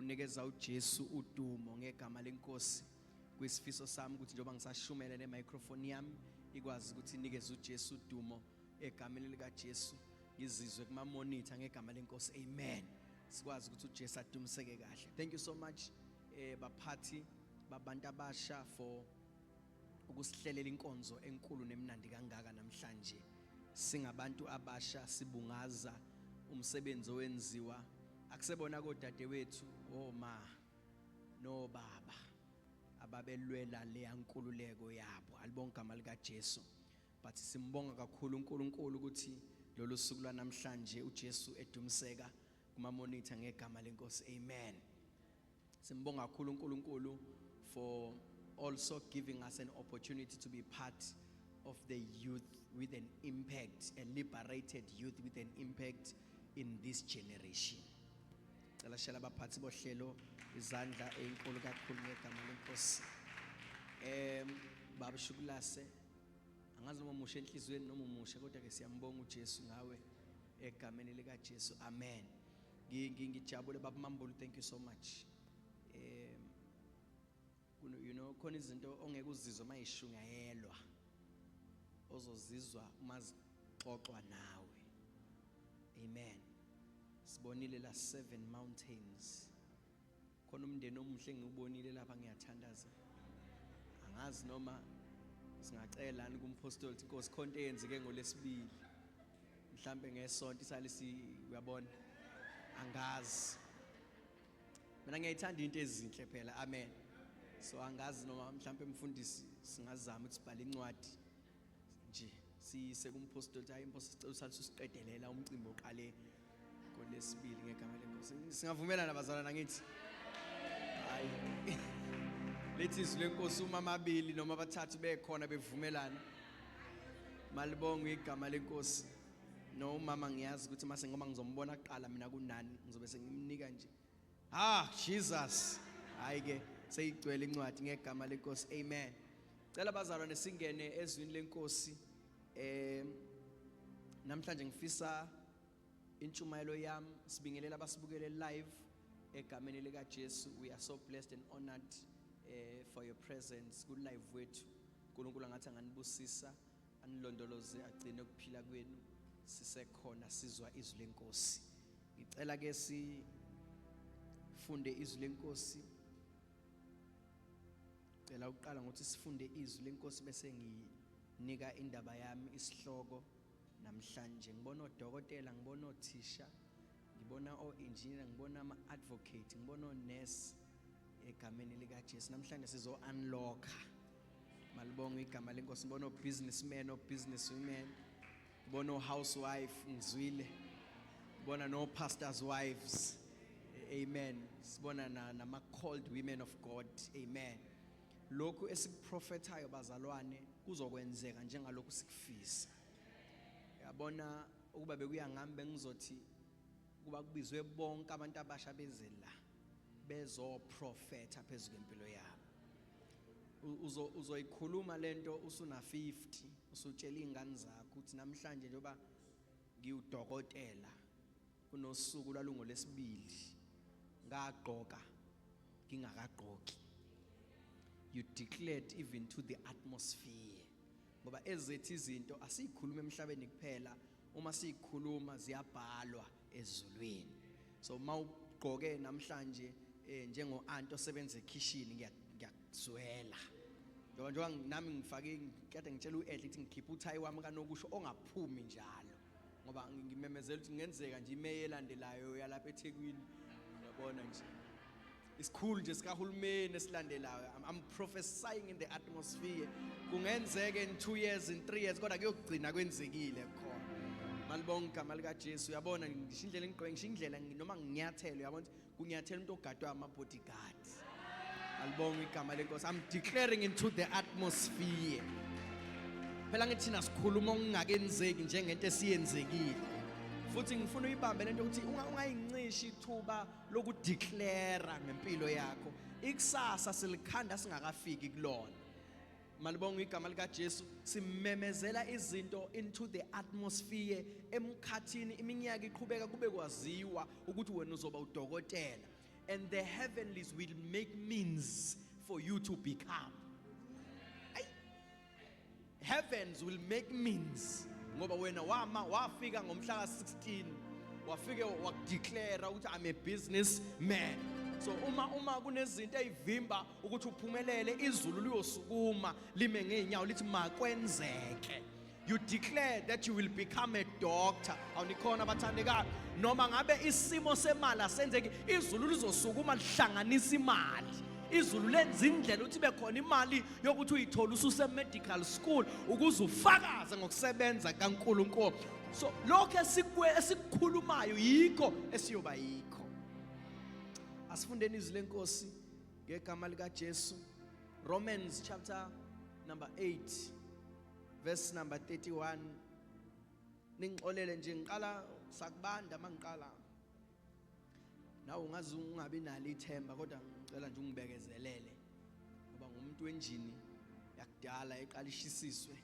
Kunikeza uJesu udumo ngegama lenkosi. Kwisifiso sami ukuthi njengoba ngisashumela le microphone yami ikwazi ukuthi inikeze uJesu udumo egameni likaJesu, ngizizwe kuma monitor ngegama lenkosi. Amen. Sikwazi ukuthi uJesu adumiseke kahle. Thank you so much, baphathi babantu abasha, for ukusihlelela inkonzo enkulu nemnandi kangaka namhlanje. Singabantu abasha sibungaza umsebenzi owenziwa akusebona kodadewethu, oma nobaba ababelwela leya nkululeko yabo. Alibonke igama likaJesu. But simbonga kakhulu uNkulunkulu ukuthi lolu suku lwanamhlanje uJesu edumiseka kuma monitor ngegama lenkosi. Amen. Simbonga kakhulu uNkulunkulu for also giving us an opportunity to be part of the youth with an impact, a liberated youth with an impact in this generation. Cela shela abaphathi bohlelo izandla ezinkulu kakhulu ngegama lenkosi. Baba Shukulase, angazi noma umusha enhliziyweni noma umusha, kodwa ke siyambonga uJesu ngawe egameni lika Jesu. Amen. Ngijabule, baba Mambulu, thank you so much. Kuno you know khona izinto ongeke uzizwe mayishungayelwa, ozozizwa uma zixoxwa nawe. Amen. Sibonile la seven mountains. Khona umndeni omuhle engiwubonile lapha, ngiyathandaza. Angazi noma singacela ni kumpostoli ukuthi, Inkosi, khonto eyenzeke ngolesibili, mhlambe ngesonto isale si, uyabona, angazi. Mina ngiyayithanda into ezinhle phela. Amen. So angazi noma mhlambe, mfundisi, singazama ukuthi sibhale incwadi nje siyise kumpostoli ukuthi, hayi impostoli, sicela usale usiqedelela umcimbi oqale ngolesibili ngegama lenkosi. Singavumelana, bazalwana? Ngithi hayi, lethi izwi lenkosi, uma amabili noma abathathu bekhona bevumelana. Malibonge igama lenkosi. No mama, ngiyazi ukuthi mase ngoba ngizombona kuqala mina kunani, ngizobe sengimnika nje. Ah, Jesus, hayi ke, seyigcwele incwadi ngegama lenkosi. Amen. Cela, bazalwane, singene ezwini lenkosi. Namhlanje ngifisa intshumayelo yami, sibingelela abasibukele live egameni lika Jesu. We are so blessed and honored for your presence ku live wethu. uNkulunkulu angathi anganibusisa, anilondoloze, agcine ukuphila kwenu sisekhona sizwa izwi lenkosi. Ngicela ke sifunde izwi lenkosi. Cela uqala ngokuthi sifunde izwi lenkosi bese nginika indaba yami isihloko namhlanje. Ngibona odokotela, ngibona othisha, ngibona o-engineer, ngibona ama-advocate, ngibona o-nurse egameni likaJesu. Namhlanje sizo unlocka. Malibonge igama lenkosi. Ngibona o-businessmen, o-businesswomen, ngibona o-housewife, ngizwile ngibona no-pastors' wives. Amen. Sibona nama-called women of God. Amen. Lokhu esikuprofethayo, bazalwane, kuzokwenzeka njengalokhu sikufisa. Yabona, ukuba bekuya ngami, bengizothi kuba kubizwe bonke abantu abasha beze la bezoprofetha phezu kwempilo yabo. Uzoyikhuluma lento usuna 50, usutshela izingane zakho ukuthi namhlanje njengoba ngiwudokotela, kunosuku lwalungo lesibili ngagqoka ngingakagqoki. You declared even to the atmosphere, ngoba ezethu izinto asiyikhuluma emhlabeni kuphela, uma siyikhuluma ziyabhalwa ezulwini. So mawugqoke namhlanje njengo aunt osebenza ekitchen, ngiyakuzwela njengoba nami ngifake, kade ngitshela uEdle ukuthi ngikhipha uthayi wami kanokusho ongaphumi njalo, ngoba ngimemezela ukuthi kungenzeka nje imeya elandelayo yalapha eThekwini, uyabona nje, isikhulu nje sikahulumeni esilandelayo. I'm prophesying in the atmosphere. Kungenzeka in 2 years, in 3 years, kodwa kuyogcina kwenzekile khona. Malibonga igama likaJesu. Uyabona, ngisho indlela engigqoke, ngisho indlela noma nginyathelo, uyabona ukuthi kunyathela umuntu ogadwe ama-bodyguard. Malibonga igama lenkosi. I'm declaring into the atmosphere. Phela ngithi sikhuluma okungakenzeki njengento esiyenzekile. Futhi ngifuna uyibambe lento ukuthi ungayincishi ithuba lokudeclare ngempilo yakho. Ikusasa silikhanda singakafiki kulona. Malibonga igama likaJesu. Simemezela izinto into the atmosphere, emkhathini, iminyaka iqhubeka, kube kwaziwa ukuthi wena uzoba udokotela. And the heavenlies will make means for you to become. Ayi. Heavens will make means ngoba wena wama wafika ngomhla ka-16, wafike wakudeclare ukuthi, "I'm a businessman." So uma kunezinto ezivimba ukuthi uphumelele, izulu liyosukuma lime ngeenyawo lithi makwenzeke. You declare that you will become a doctor. Awunikhona, bathandekayo? Noma ngabe isimo semali asenzeki, izulu lizosukuma lihlanganisa imali. Izulu lenza indlela ukuthi ibe khona imali yokuthi uyithole ususe-medical school ukuze ufakaze ngokusebenza kaNkulunkulu. So lokho esikukhulumayo yikho esiyoba yikho. Asifundeni izwi leNkosi ngegama likaJesu. Romans chapter number 8, verse number 31. Ningixolele nje, ngiqala sakubanda mangiqala. Nawe ungaze ungabi nalo ithemba, kodwa ngicela nje ungibekezelele ngoba ngumuntu wenjini yakudala eqala ishisiswe.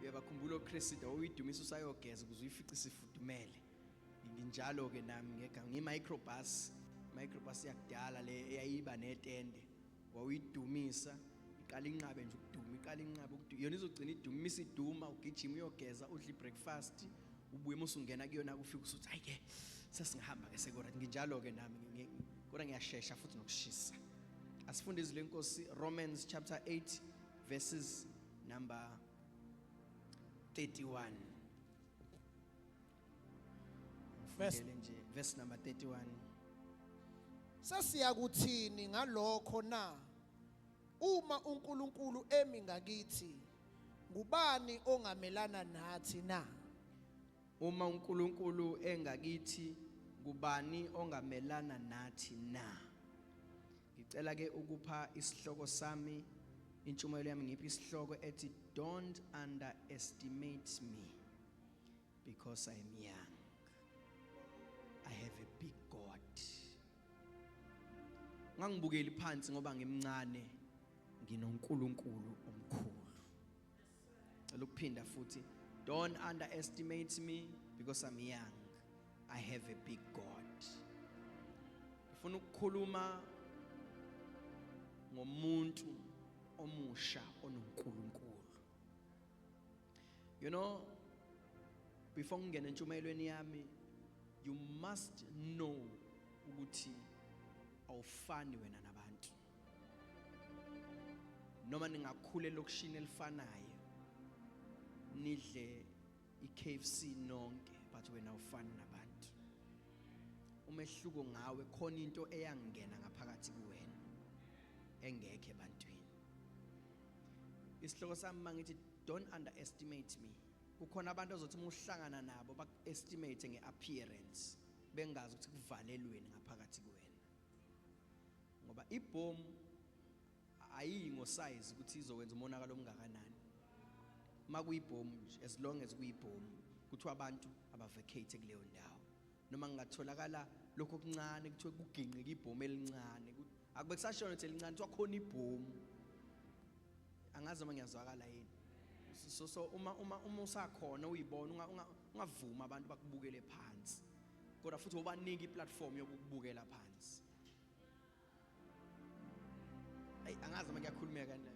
Uyabakhumbula oCressida, uyidumisa usayogeza ukuze uyifice isifudumele. Nginjalo ke nami ngegama ngi-microbus, microbus yakudala le eyayiba netende. Wawuyidumisa iqala inqabe nje ukuduma, iqala inqabe ukuduma, yona izogcina idumisa, iduma, ugijima uyogeza, udla ibreakfast, ubuye. Uma usungena kuyona ufike usuthi, "Hayi ke, sesingahamba ke, sekuright." Nginjalo ke nami, kodwa ngiyashesha futhi nokushisa. Asifunde izwi leNkosi, Romans chapter 8, verses number 31. Ngifundele nje verse number 31. Sesiyakuthini ngalokho na? Uma uNkulunkulu emi ngakithi, ngubani ongamelana nathi na? Uma uNkulunkulu engakithi, kubani ongamelana nathi na? Ngicela ke ukupha isihloko sami, intshumayelo yami ngiphi isihloko ethi, "Don't underestimate me because I am young. I have a big God." Ungangibukeli phansi ngoba ngimncane, nginoNkulunkulu omkhulu. Cela ukuphinda futhi: "Don't underestimate me because I'm young. I have a big God." Ngifuna ukukhuluma ngomuntu omusha onoNkulunkulu. Before ngingena entshumayelweni yami, you must know ukuthi awufani wena nabantu. Noma ningakhula elokishini elifanayo, nidle iKFC nonke, but wena awufani nabantu. Umehluko ngawe, khona into eyangena ngaphakathi kuwena engekho ebantwini. Isihloko sami mangithi, "Don't underestimate me." Kukhona abantu ozothi uma uhlangana nabo baku-estimate nge-appearance, bengazi ukuthi kuvalelweni ngaphakathi kuwena, ngoba ibhomu ayiyi ngosize ukuthi izokwenza umonakalo omngakanani. Uma kuyibhomu nje, as long as kuyibhomu, kuthiwa abantu abavacate kuleyo ndawo. Noma kungatholakala lokho okuncane, kuthiwe kuginqika ibhomu elincane, akube kusashona ukuthi elincane, kuthiwa khona ibhomu. Angazi noma ngiyazwakala yini. So uma usakhona uyibona, ungavuma abantu bakubukele phansi, kodwa futhi ubanike iplatform yokukubukela phansi. Ayi, angazi noma kuyakhulumeka na.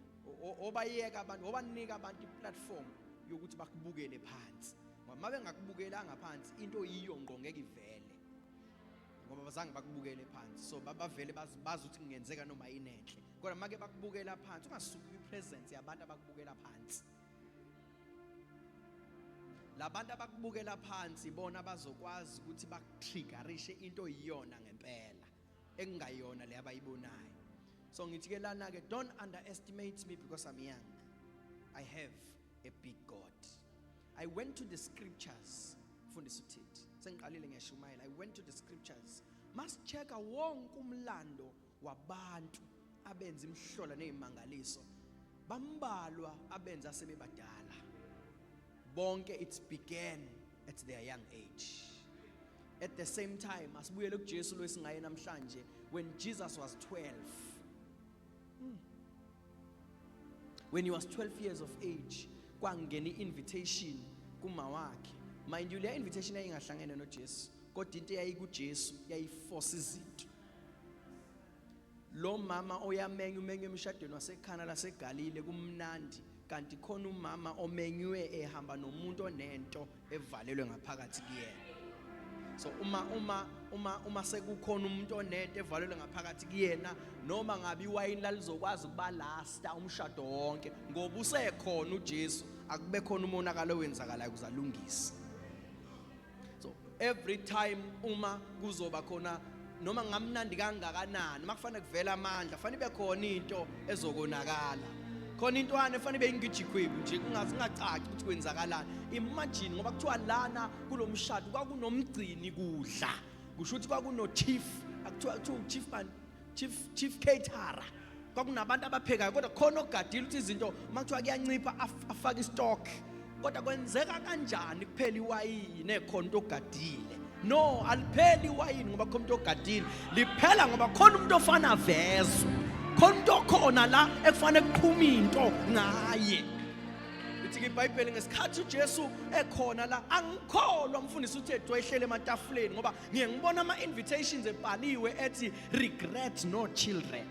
Obayeka abantu, obanika abantu iplatform yokuthi bakubukele phansi, ngoba uma bengakubukelanga phansi, into yiyo ngqo ngeke ivele, ngoba bazange bakubukele phansi. So bavele bazi ukuthi kungenzeka noma yini enhle. Kodwa make bakubukela phansi, ungasuki kwi-presence yabantu abakubukela phansi. Labantu abakubukela phansi bona bazokwazi ukuthi bakutriggerishe into yiyona ngempela ekungayona le abayibonayo. So ngithi ke lana ke, "Don't underestimate me because I'm young. I have a big God." I went to the scriptures. Mfundisi uThithi, sengiqalile ngiyashumayela. I went to the scriptures, masichecka wonke umlando wabantu abenza imihlola nezimangaliso, bambalwa abenza sebebadala. Bonke it began at their young age. At the same time, asibuyele kuJesu lo esingaye namhlanje. When Jesus was 12, when he was 12 years of age, kwangena i-invitation kuma wakhe. Mind you, le invitation yayingahlangene noJesu, kodwa into eyayikuJesu yayiforce izinto. Lo mama oyamenywa umenywe emshadweni waseKhana laseGalile, kumnandi, kanti khona umama omenywe ehamba nomuntu onento evalelwe ngaphakathi kuyena. So uma sekukhona umuntu onento evalelwe ngaphakathi kuyena, noma ngabe iwayini lalizokwazi ukubalasta umshado wonke, ngoba usekhona uJesu, akube khona umonakalo owenzakalayo ukuze alungise. So every time uma kuzoba khona, noma ngamnandi kangakanani, makufanele kuvela amandla, fanele ibe khona into ezokonakala, khona intwana efanele ibe ingijikhwebu nje, kungacaci ukuthi kwenzakalani. Imagine, ngoba kuthiwa lana kulomshado kwakunomgcini kudla, kusho ukuthi kwakuno chief, akuthiwa kuthiwa chief man, chief caterer, kwakunabantu abaphekayo, kodwa khona ogadile ukuthi izinto makuthiwa kuyancipha afake istock. Kodwa kwenzeka kanjani kuphela iwayini ekhona into ogadile? No, alipheli iwayini ngoba khona umuntu ogadile, liphela ngoba khona umuntu ofana avezwe, khona umuntu okhona la ekufanele kuqhuma into ngaye. Lithi iBhayibheli ngesikhathi uJesu ekhona la, angikholwa mfundisi uthe wayehlele ematafuleni, ngoba ngiye ngibona ama-invitations ebhaliwe ethi regret no children.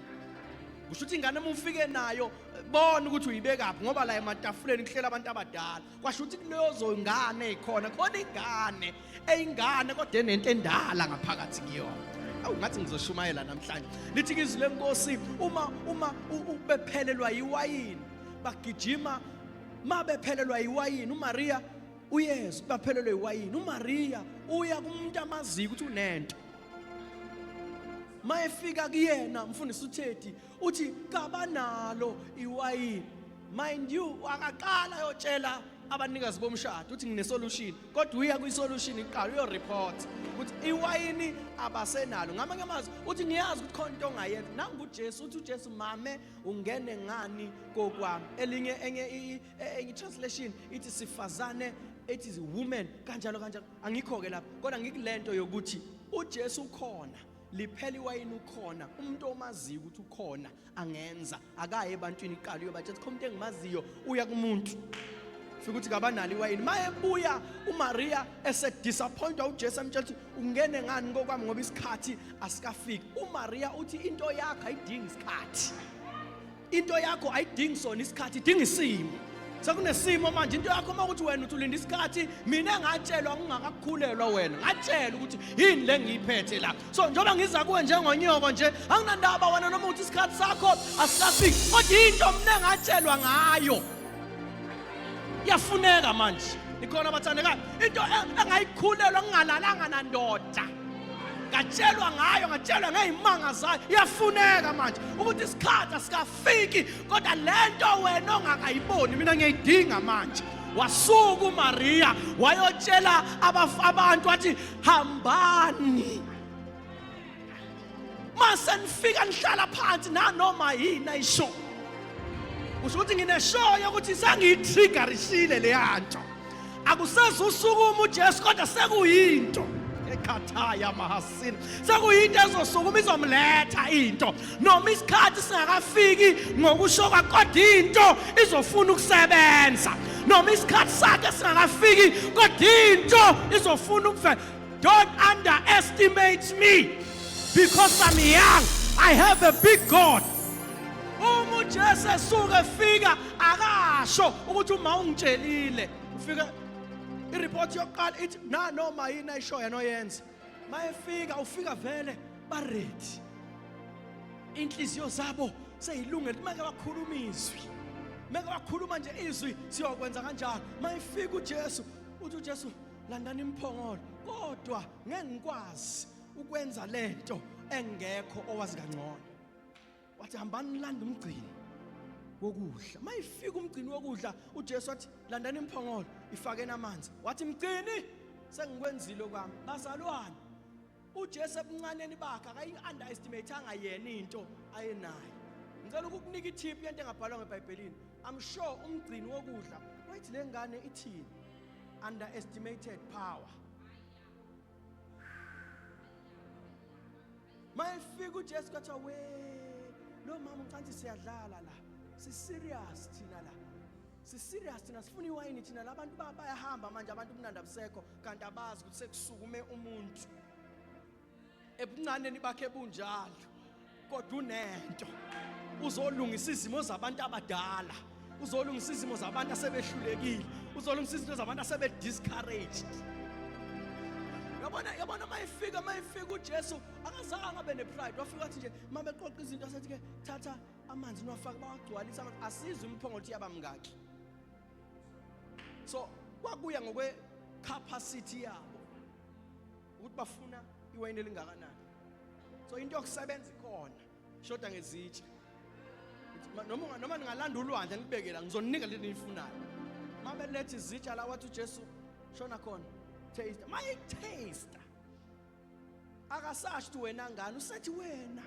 Kusho ukuthi ingane uma ufike nayo, bona ukuthi uyibekaphi, ngoba la ematafuleni kuhlela abantu abadala. Kwasho ukuthi kuleyo ngane ekhona, khona ingane eyingane kodwa enento endala ngaphakathi kuyona. Awu, ngathi ngizoshumayela namhlanje. Lithi izwi lenkosi, uma bephelelwa yiwayini bagijima, mabephelelwa yiwayini uMaria uyezwa baphelelwe yiwayini, uMaria uya kumuntu amaziyo ukuthi unento. Mayefika kuyena mfundisi uThedi uthi kabanalo iwayini. Mind you, akaqala yotshela abanikazi bomshado uthi ngine solution, kodwa uya kwi solution iqala uyo report ukuthi iwayini abasenalo. Ngamanye amazwi uthi ngiyazi ukuthi khona into ongayenza. Nangu uJesu uthi, uJesu mame ungene ngani kokwami. Elinye enye enye translation ithi sifazane, ethi woman, kanjalo kanjalo. Angikho ke lapha, kodwa ngikulento yokuthi uJesu ukhona, liphela iwayini ukhona, umuntu omaziyo ukuthi ukhona angenza, akaye ebantwini iqala uyobatshela ukuthi umuntu engimaziyo uya kumuntu fika ukuthi kabanalo iwayini. Mayebuya uMaria esedisappointwa uJesu amtshela ukuthi ungene ngani kokwami ngoba isikhathi asikafiki. uMaria uthi into yakho ayidingi isikhathi, into yakho ayidingi sona isikhathi, idinga isimo. Sekunesimo manje into yakho, uma ukuthi wena uthi ulinda isikhathi, mina ngatshelwa ngingakakhulelwa, wena ngatshela ukuthi yini le ngiyiphethe la. So njengoba ngiza kuwe njengonyoko nje, anginandaba wena noma uthi isikhathi sakho asikafiki, kodwa into mina ngatshelwa ngayo iyafuneka manje. Ikhona abathandekayo, into engayikhulelwa ngingalalanga nandoda, ngatshelwa ngayo, ngatshelwa ngeyimanga zayo, iyafuneka manje. Ukuthi isikhathi asikafiki, kodwa lento wena ongakayiboni mina ngiyayidinga manje. Wasuka uMaria wayotshela abantu wathi hambani, mase nifika nihlala phansi nanoma yini ayisho. Kusho ukuthi ngineshoyo yokuthi sengiyitriggerishile leya nto, akusezusukuma uJesu, kodwa sekuyinto ekhathaya mahasini, sekuyinto ezosukuma izomletha into, noma isikhathi singakafiki ngokusho kodwa into izofuna ukusebenza, noma isikhathi sakhe singakafiki kodwa into izofuna ukuvela. Don't underestimate me because I'm young. I have a big God. Uma uJesu esuka efika, akasho ukuthi uma ungitshelile, ufika ireport yokuqala ithi na noma yini ayishoyo noyenza. Mayefika ufika vele ba ready, inhliziyo zabo seyilungele. Meke wakhuluma izwi, meke wakhuluma nje izwi, siyokwenza kanjalo. Mayefika uJesu uthi uJesu landani imphongolo, kodwa ngeke ngikwazi ukwenza lento engekho owazi kangcono. Wathi hambani nilanda umgcini wokudla. Mayifika umgcini wokudla, uJesu wathi landani imphongolo ifakeni amanzi. Wathi mgcini, sengikwenzile kwami. Bazalwane, uJesu ebuncaneni bakhe akayi-underestimate-anga yena into ayenayo. Ngicela ukukunika itip yento engabhalwa ngeBhayibhelini. I'm sure umgcini wokudla wayithi le ngane ithini, underestimated power. Mayefika uJesu kwathiwa we lo mama ucansi, siyadlala la, si serious thina la, si serious thina, sifuna iwayini thina. Labantu bayahamba manje, abantu umnandi abusekho, kanti abazi ukuthi sekusukume umuntu ebuncaneni bakhe bunjalo. Kodwa unento. Uzolungisa izimo zabantu abadala. Uzolungisa izimo zabantu asebehlulekile. Uzolungisa izinto zabantu asebe discouraged. Yabona yabona mayifika mayifika uJesu akazange abe nepride. Wafika wathi nje mabeqoqa izinto asethi ke thatha amanzi niwafake bawagcwalisa amanzi asizwe imiphongolo ukuthi yaba mngaki. So kwakuya ngokwe capacity yabo ukuthi bafuna iwayini elingakanani. So into yokusebenza ikhona shoda ngezitsha. Noma noma ningalanda ulwandle nibeke la ngizoninika lento eniyifunayo. Mabeletha izitsha la wathi uJesu shona khona taste. Mayi taste. Akasasho ukuthi wena ngani usethi wena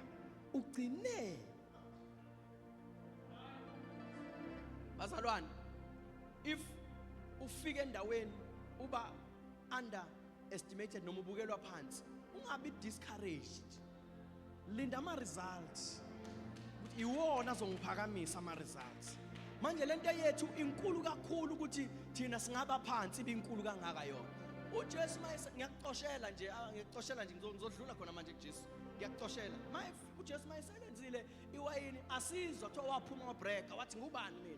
ugcine. Bazalwane if ufika endaweni uba underestimated noma ubukelwa phansi ungabi discouraged linda ama results ukuthi iwona azongiphakamisa ama results manje lento yethu inkulu kakhulu ukuthi thina singaba phansi ibinkulu kangaka yona uJesu mayese ngiyakucoshela nje ah, ngiyakucoshela nje ngizodlula khona manje kuJesu ngiyakucoshela maye uJesu mayesebenzile iwayini asizwa kuthiwa waphuma wabreaka wathi ngubani mina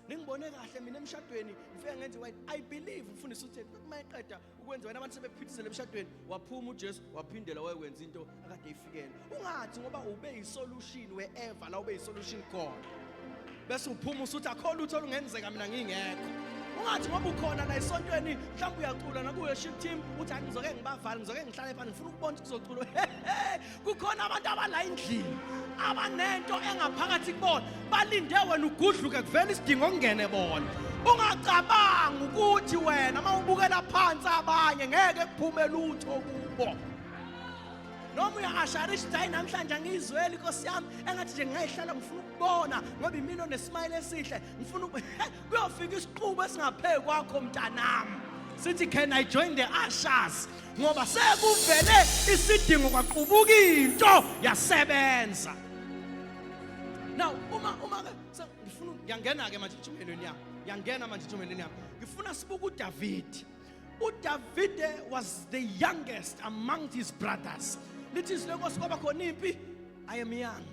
ningibone kahle mina emshadweni ngifike ngenze iwayini i believe umfundisi utheni uma eqeda ukwenza wena abantu sebephithizela emshadweni waphuma uJesu waphindela wayekwenza into akade ifikele ungathi ngoba ube yisolution wherever la ube yisolution khona bese uphuma usuthi akho lutho olungenzeka mina ngingekho ungathi ngoba ukhona la esontweni mhlawumbe uyacula naku-worship team uthi hayi ngizoke ngibavale ngizoke ngihlale phansi ngifuna ukubona ukuthi kuzoculwa kukhona abantu abala endlini abanento engaphakathi kubona balinde wena ugudluke kuvela isidingo okungene bona ungacabangi ukuthi wena uma ubukela phansi abanye ngeke kuphume lutho kubo noma uya-asharisha ukuthi hayi namhlanje angiyizweli inkosi yami engathi nje ngingayihlala ngifuna ukubona ngoba imina onesmayile esihle ngifuna kuyofika isiqubu esingaphezu kwakho mntanami sithi can i join the ushers ngoba sekuvele isidingo kwaqubuka into yasebenza now uma uma ke ngifuna ngiyangena ke manje intshumelweni yami ngiyangena manje intshumelweni yami ngifuna sibuke uDavid uDavide was the youngest among his brothers lithi izwi lenkosi kwaba khona impi i am young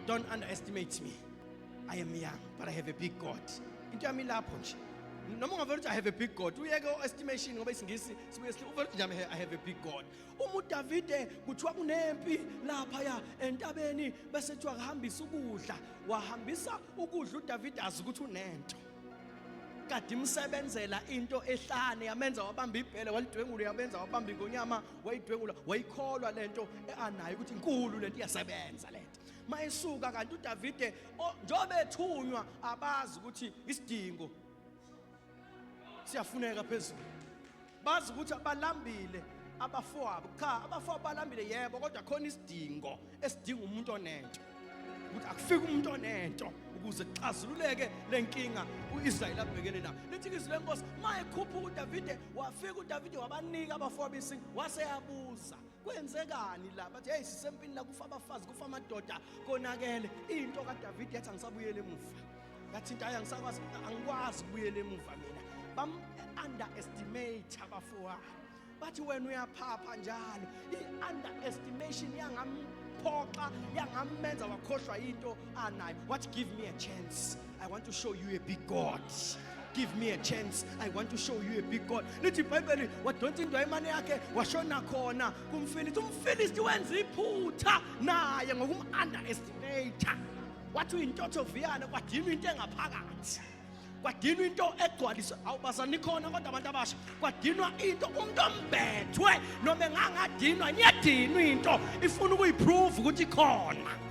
don't underestimate me I am young but I have a big God. Into yami lapho nje. Noma ungavela uthi I have a big God, uyeke o-estimation ngoba isiNgisi sibuye sithi uvela uthi nje I have a big God. Uma uDavide kuthiwa kunempi laphaya entabeni bese kuthiwa kuhambisa ukudla, wahambisa ukudla uDavide azi ukuthi unento. Kade imsebenzela into ehlane yamenza wabamba ibhele walidwengula yamenza wabamba ingonyama wayidwengula wayikholwa lento anayo ukuthi inkulu lento iyasebenza lento. Mayesuka kanti uDavide njengoba ethunywa abazi ukuthi isidingo siyafuneka phezulu. Bazi ukuthi abalambile abafowabo. Cha, abafowabo balambile yebo, kodwa khona isidingo esidinga umuntu onento. Ukuthi akufike umuntu onento ukuze kuxazululeke lenkinga uIsrayeli abhekene nayo. Lithi izwi lenkosi mayekhuphuka uDavide wafika uDavide wabanika abafowabo isinga wase yabuza kwenzekani la bathi hey sisempini la kufa abafazi kufa amadoda konakele into kaDavid yathi angisabuyele emuva yathi into ayi angisakwazi angikwazi ukubuyela emuva mina bam underestimate abafowabo bathi wena uyaphapha njalo i-underestimation yangamphoxa yangamenza wakhohlwa into anayo what give me a chance i want to show you a big god give me a chance i want to show you a big god lithi ibhayibheli wadonsa indwayimane yakhe washona khona kumfilisti umfilisti wenza iphutha naye ngokum-underestimate wathi uyintothoviyane kwadinwa into engaphakathi kwadinwa into egcwaliswe awubazani khona kodwa abantu abasha kwadinwa into umuntu ombethwe noma engangadinwa ngiyadinwa into ifuna ukuyiprove ukuthi ikhona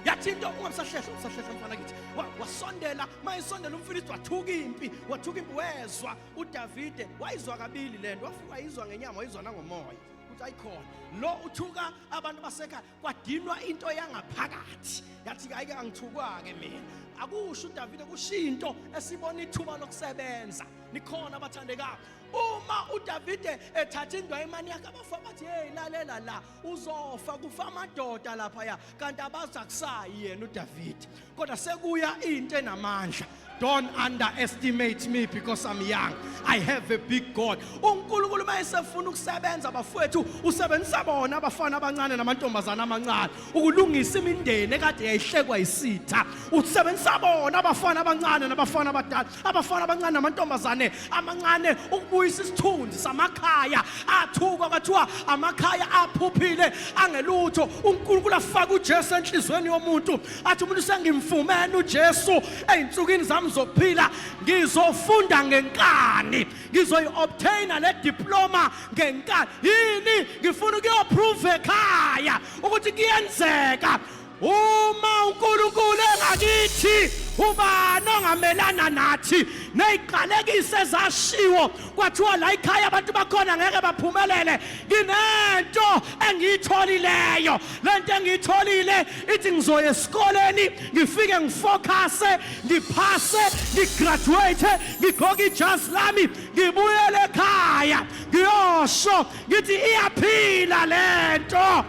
yathi into ungabisahlehla usahlehla mfana kithi wasondela mayisondela umfilisti wathuka impi wathuka impi wezwa uDavide wayizwa kabili lento wafika wayizwa ngenyama wayizwa nangomoya ukuthi ayikhona lo uthuka abantu basekhaya kwadinwa into yangaphakathi yathi ayike angithukwa-ke mina akusho uDavide kusho into esibona ithuba lokusebenza Nikhona abathandekayo? Uma uDavide ethatha indwayimani yakhe, abafa bathi, "Hey, lalela la, uzofa, kufa amadoda lapha ya." Kanti abaza kusayi yena uDavide, kodwa sekuya into enamandla. Don't underestimate me because I'm young. I have a big God. UNkulunkulu mayesefuna ukusebenza, bafowethu, usebenzisa bona abafana abancane namantombazana amancane ukulungisa imindeni ekade yayihlekwa isitha. Usebenzisa bona abafana abancane nabafana abadala, abafana abancane namantombazane amancane ukubuyisa isithunzi samakhaya athukwa kwathiwa amakhaya aphuphile angelutho. UNkulunkulu afaka uJesu enhlizweni yomuntu, athi umuntu, "Sengimfumene uJesu ey'nsukwini zami zokuphila, ngizofunda ngenkani, ngizoyi-obtaina le diploma ngenkani. Yini? Ngifuna ukuyoprove ekhaya ukuthi kuyenzeka. Uma uNkulunkulu engakithi, ubani ongamelana nathi?" Neziqalekiso ezashiwo kwathiwa la ekhaya abantu bakhona ngeke baphumelele, nginento engiyitholileyo. Lento engiyitholile ithi ngizoya esikoleni, ngifike ngifocuse, ngiphase, ngigraduate, ngigqoke ijazi lami, ngibuyele ekhaya, ngiyosho ngithi iyaphila lento.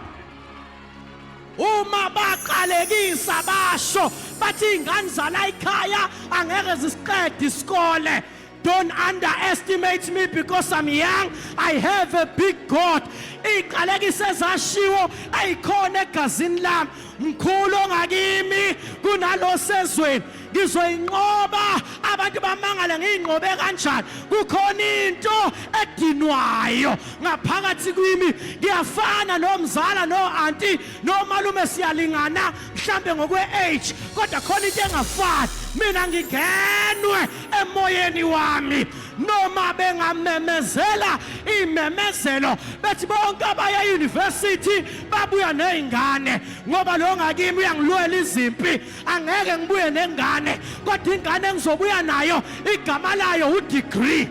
Uma baqalekisa basho bathi ingane zala ekhaya angeke zisiqede isikole, don't underestimate me because I'm young. I have a big God. Iqalekise ezashiwo ayikhona egazini lami. Mkhulu ongakimi kunalo sezweni. Ngizoyinqoba, abantu bamangala ngiyinqobe kanjani. Kukhona into edinwayo ngaphakathi kwimi. Ngiyafana nomzala no-anti nomalume, siyalingana mhlambe ngokwe-age, kodwa khona into engafani. Mina ngingenwe emoyeni wami. Noma bengamemezela imemezelo bethi bonke abaya e-university babuya nezingane, ngoba lo ngakimi uyangilwela izimpi, angeke ngibuye nengane, kodwa ingane engizobuya nayo igama layo udegree,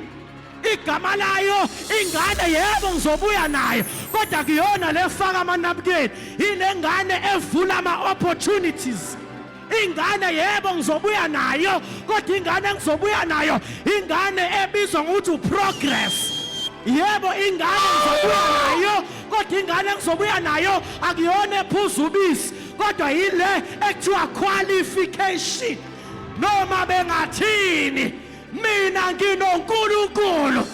igama layo ingane. Yebo, ngizobuya nayo, kodwa kuyona lefaka amanabukeni, ile ngane evula ama-opportunities. Ingane, yebo, ngizobuya nayo, kodwa ingane engizobuya nayo ingane ebizwa ngokuthi uprogress. Yebo, ingane ngizobuya nayo, kodwa ingane engizobuya nayo akuyona ephuza ubisi, kodwa yile ekuthiwa qualification. Noma bengathini, mina nginoNkulunkulu.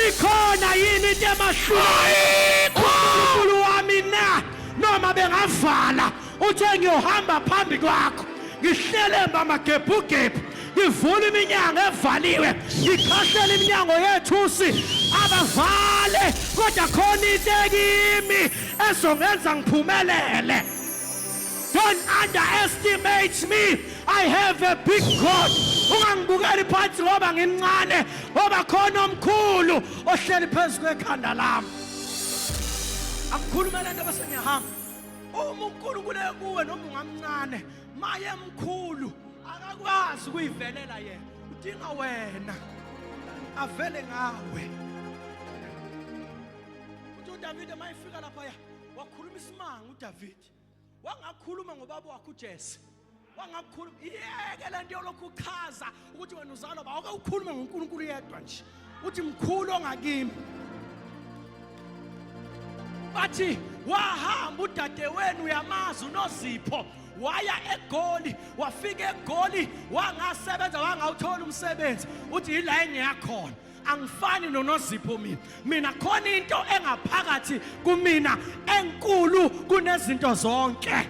Ikhona yini into emahlulayo uNkulunkulu wami na? Noma bengavala, uthe, "Ngiyohamba phambi kwakho, ngihlelemba amagebhugebhu, ngivula iminyango evaliwe, ngikhahlela iminyango yethusi." Abavale, kodwa khona into ekimi ezongenza ngiphumelele. Don't underestimate me. I have a big God. Ungangibukeli phansi ngoba ngimncane, ngoba khona omkhulu ohleli phezu kwekhanda lami. Akukhulume lento bese ngiyahamba. Uma uNkulunkulu ekuwe, noma ungamncane, maye mkhulu, akakwazi ukuyivelela yena, udinga wena avele ngawe. Uthi uDavide mayefika lapha ya wakhuluma isimanga. uDavide wangakhuluma ngobaba wakhe uJese, wangakhuluma. Iyeke lento yolokhu uchaza ukuthi wena uzalwa ba. Ake ukhulume ngoNkulunkulu yedwa nje, uthi, "Mkhulu ongakimi." Bathi wahamba udadewenu, uyamazi uNozipho, waya eGoli, wafika eGoli wangasebenza, wangawuthola umsebenzi. Uthi, "Yila engiyakhona, angifani noNozipho mina. Mina khona into engaphakathi kumina enkulu kunezinto zonke."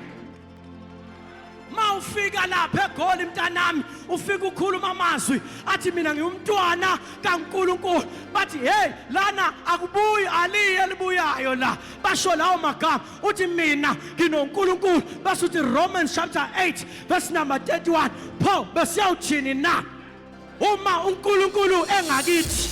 Mawufika lapha eGoli, mntanami, ufika ukhuluma amazwi athi, "Mina ngiwumntwana kaNkuluNkulu." Bathi, "Hey, lana akubuyi aliye elibuyayo la." Basho lawo magama. Uthi, "Mina nginoNkulunkulu." Base uthi Romans chapter 8 verse number 31. Pho besiyawuthini na uma uNkulunkulu engakithi?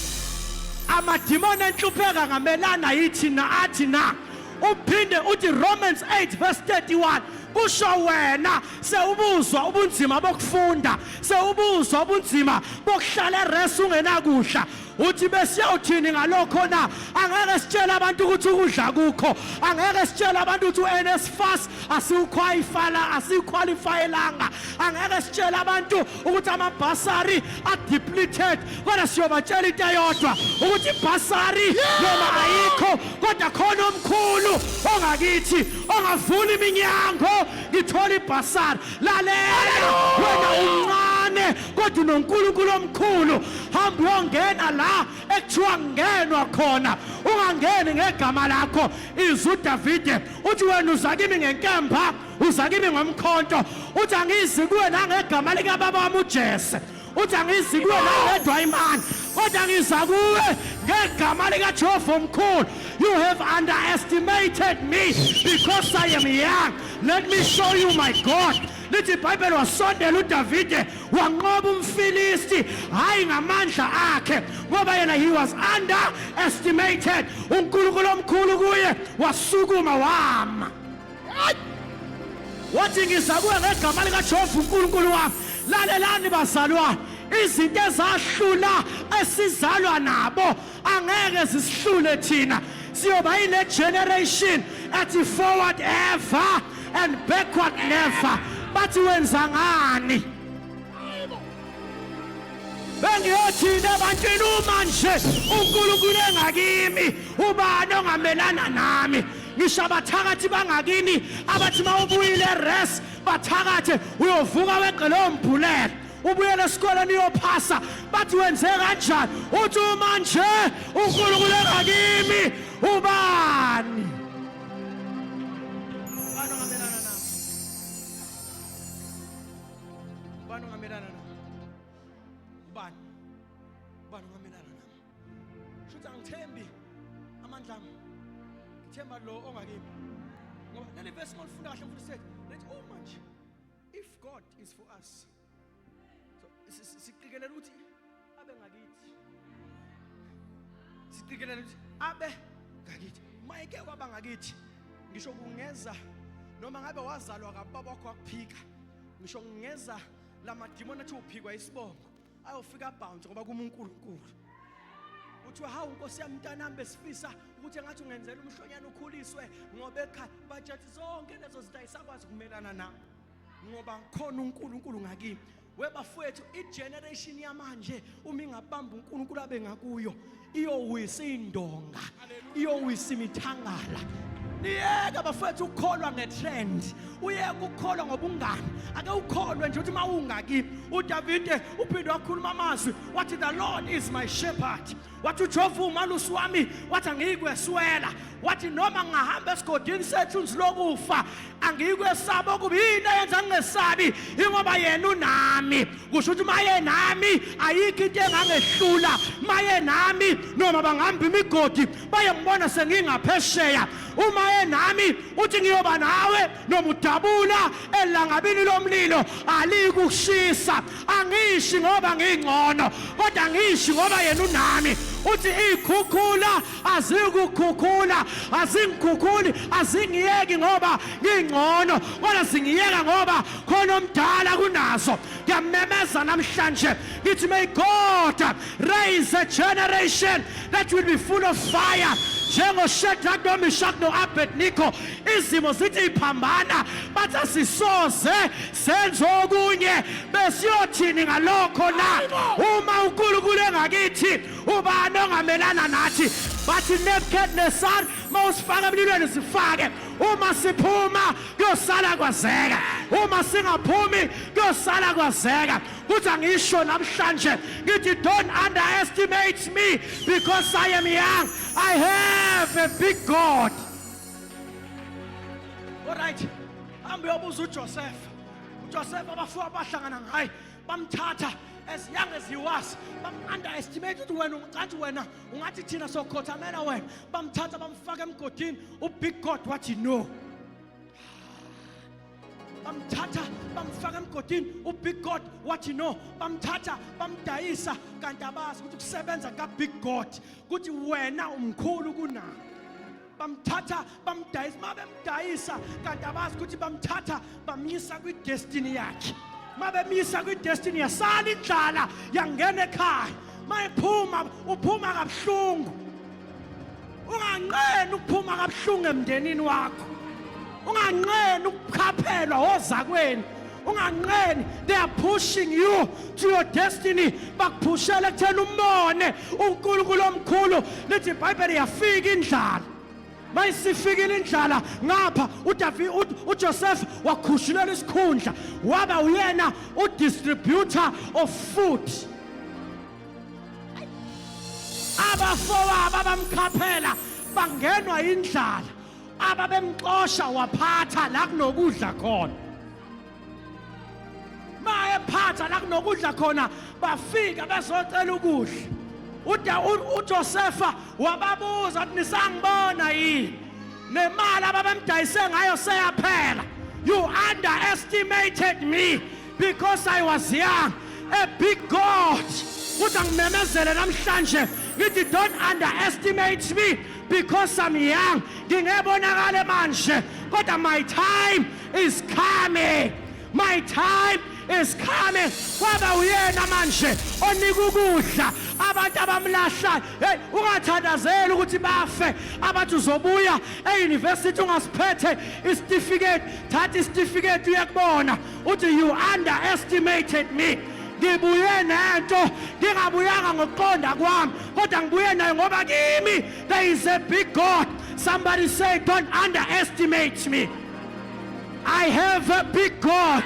Amadimoni enhlupheka ngamelana yithi na athi na? Uphinde uthi Romans 8 verse 31 kusho wena sewubuzwa ubunzima bokufunda, sewubuzwa ubunzima bokuhlala eres ungenakudla. Uthi besiyawuthini ngalokho na? Angeke sitshele abantu ukuthi ukudla kukho, angeke sitshele abantu ukuthi uNSFAS asiwukhwayifala asiwukhwalifayelanga, angeke sitshele abantu ukuthi amabhasari adepleted, kodwa siyobatshela into eyodwa ukuthi ibhasari noma ayikho kodwa khona omkhulu ongakithi ongavula iminyango ngithola ibhasari. Lalela wena umncane kodwa unoNkulunkulu omkhulu, hamba uyongena la ekuthiwa ngenwa khona, ungangeni ngegama lakho. Izwi uDavide uthi wena uza kimi ngenkemba, uza kimi ngomkhonto, uthi angizi kuwe nangegama likababa wami uJese, uthi angizi kuwe nangedwa imani, kodwa ngiza kuwe ngegama likaJehova omkhulu. You have underestimated me because I am young. Let me show you my God. Lithi iBhayibheli wasondela uDavide wanqoba umFilisti, hayi ngamandla akhe, ngoba yena he was underestimated. UNkulunkulu omkhulu kuye wasukuma wama. Wathi ngiza kuwe ngegama likaJehova uNkulunkulu wami. Lalelani bazalwane, izinto ezahlula esizalwa nabo angeke zisihlule thina. Siyoba yile generation ethi forward ever and backward never. Bathi wenza ngani? Bengiyothini ebantwini uma nje uNkulunkulu engakimi, ubani ongamelana nami? Ngisho abathakathi bangakini abathi mawubuyile res bathakathe, uyovuka weqe lowo mbhulelo, ubuyele esikoleni uyophasa, bathi wenze kanjani? Uthi uma nje uNkulunkulu engakimi, ubani? Ubani ongamelana nami? Ubani ongamelana nami? Ubani? Ubani ongamelana nami? Shuthi angithembi amandla ami. Ngithemba lo ongakimi. Ngoba leli verse ngolifunda kahle mfundisi sethu. Lithi uma nje if God is for us. So siqikelela ukuthi abe ngakithi. Siqikelela ukuthi abe ngakithi. Mayike waba ngakithi. Ngisho kungeza noma ngabe wazalwa kababa wakho wakuphika. Ngisho kungeza lamadimoni athi uphikwa isibongo ayofika bounce ngoba kuma uNkulunkulu. Uthiwa hawu Nkosi yami mntanami besifisa ukuthi engathi ungenzela umhlonyana ukhuliswe ngoba ekhaya bajethi zonke lezo zinto ayisakwazi ukumelana na ngoba khona uNkulunkulu ngakimi. Webafowethu, igeneration yamanje uma ingabamba uNkulunkulu abe ngakuyo iyowisa indonga, iyowisa imithangala. Niyeke bafowethu ukukholwa ngetrend, uyeke ukukholwa ngobungani, ake ukholwe nje ukuthi uma ungakimi. uDavide uphinde wakhuluma amazwi wathi the Lord is my shepherd, wathi uJehova umalusi wami, wathi angiyikweswela, wathi noma ngingahamba esigodini sethunzi lokufa angiyikwesaba okubi. Yini eyenza ngingesabi? Ingoba yena unami. Kusho ukuthi maye nami ayikho into engangehlula, maye nami noma bangihamba imigodi baye ngibona sengingaphesheya. Uma enami uthi ngiyoba nawe noma udabula elangabini lomlilo alikushisa. Angishi ngoba ngingcono, kodwa ngishi ngoba yena unami. Uthi ikhukhula azikukhukhula, azingikhukhuli, azingiyeki ngoba ngingcono, kodwa zingiyeka ngoba khona omdala kunazo. Ngiyamemeza namhlanje ngithi may God raise a generation that will be full of fire njengoShadrach noMeshach no-Abednego. Izimo zithi iphambana, bathi asisoze senze okunye, besiyothini ngalokho na? Uma uNkulunkulu engakithi, ubani ongamelana nathi? Bathi Nebuchadnezzar, mawusifaka emlilweni sifake, uma siphuma kuyosala kwazeka, uma singaphumi kuyosala kwazeka. Kuthi angisho namhlanje ngithi don't underestimate me because I am young, I have a big God. Alright, hamba uyobuza uJoseph. uJoseph abafuwa bahlangana ngaye bamthatha as young as he was, bam-underestimate ukuthi wena ungathi wena ungathi thina sokhothamela wena. Bamthatha bamfaka emgodini, ubig God wathi no. Bamthatha bamfaka emgodini, ubig God wathi no. Bamthatha bamdayisa, kanti abazi ukuthi kusebenza ka-big God kuthi wena umkhulu kunabo. Bamthatha bamdayisa, uma bemdayisa kanti abazi ukuthi bamthatha bamyisa kwidestiny yakhe. Uma bemyisa kwidestiny yasala indlala yangena ekhaya. Mayiphuma uphuma kabuhlungu. Unganqeni ukuphuma kabuhlungu emndenini wakho. Unganqeni ukukhaphelwa ozakwenu. Unganqeni, they are pushing you to your destiny. Bakuphushela ekutheni umbone uNkulunkulu omkhulu. Lithi iBhayibheli yafika indlala. Mayisifikile indlala ngapha uDavid uJoseph wakhushulela isikhundla waba uyena udistributor of food. Abafowabo abamkhaphela bangenwa indlala, ababemxosha waphatha la kunokudla khona. Mayephatha la kunokudla khona bafika bezocela ukudla. UJosefa wababuza ukuthi nisangibona yini? Nemali ababemdayise ngayo seyaphela. You underestimated me because I was young. A big God. Kuthi angimemezele namhlanje ngithi don't underestimate me because I'm young. Ngingebonakale manje kodwa my time is coming. My time is coming. Kwaba uyena manje onika ukudla abantu abamlahlayo. Hey, ungathandazeli ukuthi bafe abathi uzobuya e-university ungasiphethe isitifiketi. Thatha isitifiketi uyakubona uthi you underestimated me. Ngibuye nento ngingabuyanga ngokuqonda kwami kodwa ngibuye nayo ngoba kimi there is a big God. Somebody say don't underestimate me. I have a big God.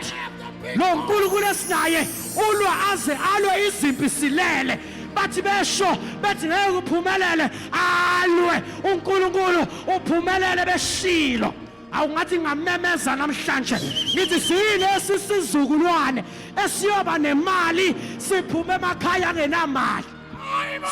Lo nkulunkulu esinaye ulwa aze alwe izimpi silele. Bathi besho bethi ngeke uphumelele, alwe uNkulunkulu uphumelele beshilo. Awungathi ngamemeza namhlanje ngithi siyilesi sizukulwane esiyoba nemali siphume emakhaya angenamali.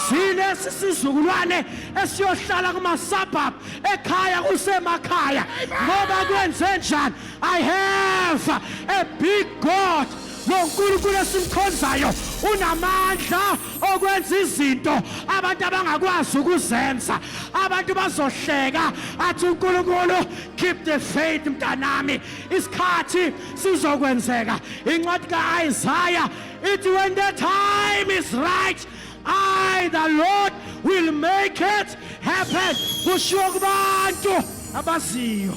Silesi sizukulwane esiyohlala kuma-suburb ekhaya kusemakhaya ngoba kwenze njani? I have a big God. Lo nkulunkulu esimkhonzayo unamandla okwenza izinto abantu abangakwazi ukuzenza. Abantu bazohleka athi uNkulunkulu keep the faith mntanami, isikhathi sizokwenzeka. Incwadi ka-Isaiah ithi when the time is right, I the Lord will make it happen. Kushiwo kubantu abaziyo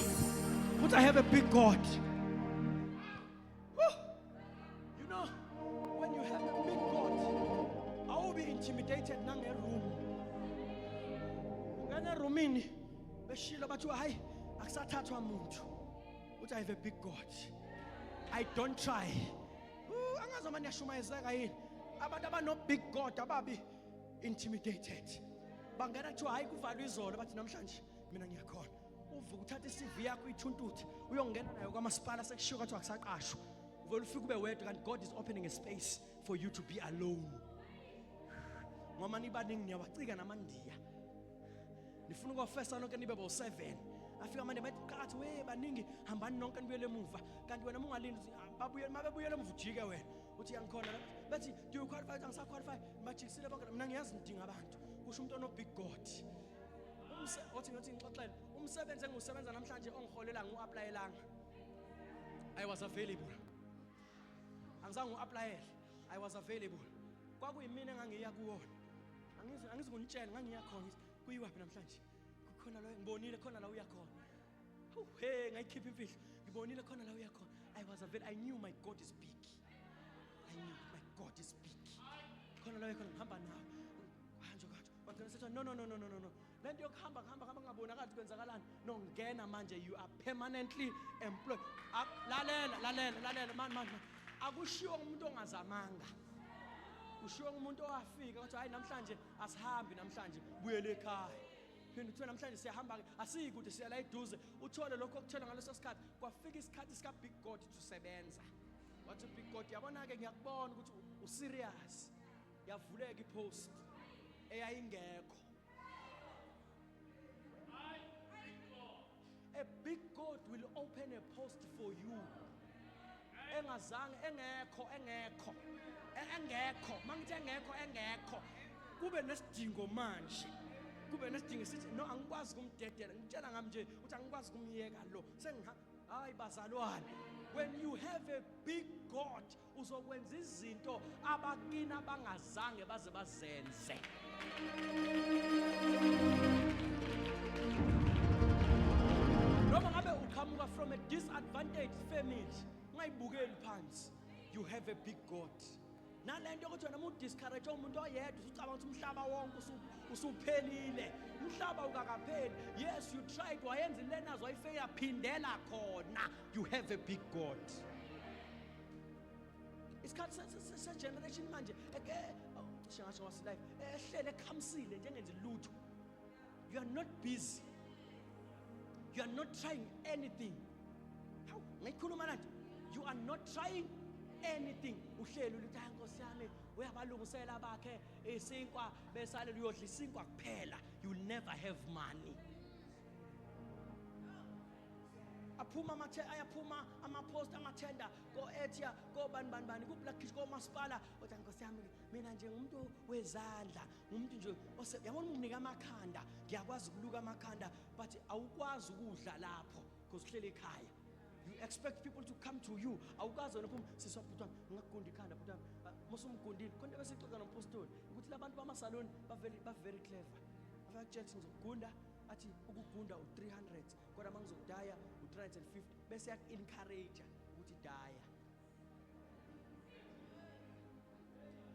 ukuthi I have a big God. Woo! You know, when you have a big God, awubi intimidated nangeroom. Ungena erumini beshilo bathi hayi akusathathwa muntu. Uthi I have a big God. I don't try. Angazi noma niyashumayezeka yini. Abantu abano big God ababi intimidated. Bangena kuthiwa hayi kuvalwe izolo bathi namhlanje mina ngiyakhona. Uvuka uthatha iCV yakho uyithuntuthe uyongena nayo kwamasipala sekushiwo kuthiwa akusaqashwa. Uvele ufike ube wedwa kanti God is opening a space for you to be alone. Ngoba nibaningi niyawacika namandiya. Nifuna ukofesa nonke nibe bo-7. Afika manje bathi qatha we baningi hambani nonke nibuyele emuva. Kanti wena ungalindi uthi babuye mabebuyele emuva ujike wena. Uthi yangikhona bathi do you qualify? Angisa qualify. Bajikisile bonke mina ngiyazi ngidinga abantu. Kusho umuntu ono big God. Othi ngithi ngixoxele umsebenzi engiwusebenza namhlanje ongiholela ngiu-applyelanga. I was available. Angizange ngiu-applyele. I was available. Kwakuyimina engangiya kuwona. Angizi kunitshela ngangiya khona ngithi kuyiwaphi namhlanje. Kukhona la ngibonile khona la uya khona. Hey, ngayikhipha imfihlo. Ngibonile khona la uya khona. I was available. I knew my God is big. I knew my God is big. Khona la uya khona ngihamba nawe. Hanjo kanjo. Bagcina sethi no no no no no no no. Lento yokuhamba kuhamba kuhamba ngabonakali kwenzakalani. No ngena manje you are permanently employed. Lalela lalela lalela man man. Akushiwo umuntu ongazamanga. Kushiwo umuntu owafika wathi hayi namhlanje asihambi namhlanje buyele ekhaya. Phinde kuthiwe namhlanje siyahamba ke asiyi kude siya la eduze uthole lokho okuthola ngaleso sikhathi. Kwafika isikhathi sika big God to sebenza. Wathi big God yabona ke ngiyakubona ukuthi userious. Yavuleka ipost eyayingekho. A big God will open a post for you. Engazange engekho engekho engekho mangithi engekho engekho kube nesidingo manje kube nesidingo sithi no angikwazi kumdedela ngitshela ngami nje uthi angikwazi kumyeka lo sengiha Hayi bazalwane, when you have a big God uzokwenza izinto abakini abangazange baze bazenze. Noma ngabe uqhamuka from a disadvantaged family, ungayibukeli phansi. You have a big God. Nalento yokuthi wena uma udiscourage umuntu oyedwa usucabanga ukuthi umhlaba wonke usuphelile. Umhlaba ukakapheli. Yes, you tried, wayenza ilenazo wayifeyila, phindela khona. You have a big God. Isikhathi se-generation manje eke cishe ngasho wasi-life ehlele ekhamisile njengenzi lutho. You are not busy, you are not trying anything. Hawu, ngayikhuluma lanto. You are not trying anything. Uhleli ulithi hayi nkosi yami uyabalungisela bakhe isinkwa besale uyodla isinkwa kuphela. You will never have money. Aphuma amathe ayaphuma amapost amathenda ko-etia kobani bani bani ku-black komasipala. Uthi nkosi yami mina nje ngumuntu wezandla, ngumuntu nje yabona unginika amakhanda, ngiyakwazi ukuluka amakhanda, but awukwazi ukudla lapho because uhleli ekhaya. You expect people to come to you. Awukwazi wena uphuma siswa bhuti wami ngingakugunda ikhanda bhuti wami. Musumgundile khona bese sixoxa nompostoli ukuthi labantu bamasaloni ba very clever. Abakutshela ukuthi ngizokugunda, athi ukugunda u300 kodwa mangizokudaya u350, bese yak-encourage ukuthi daya,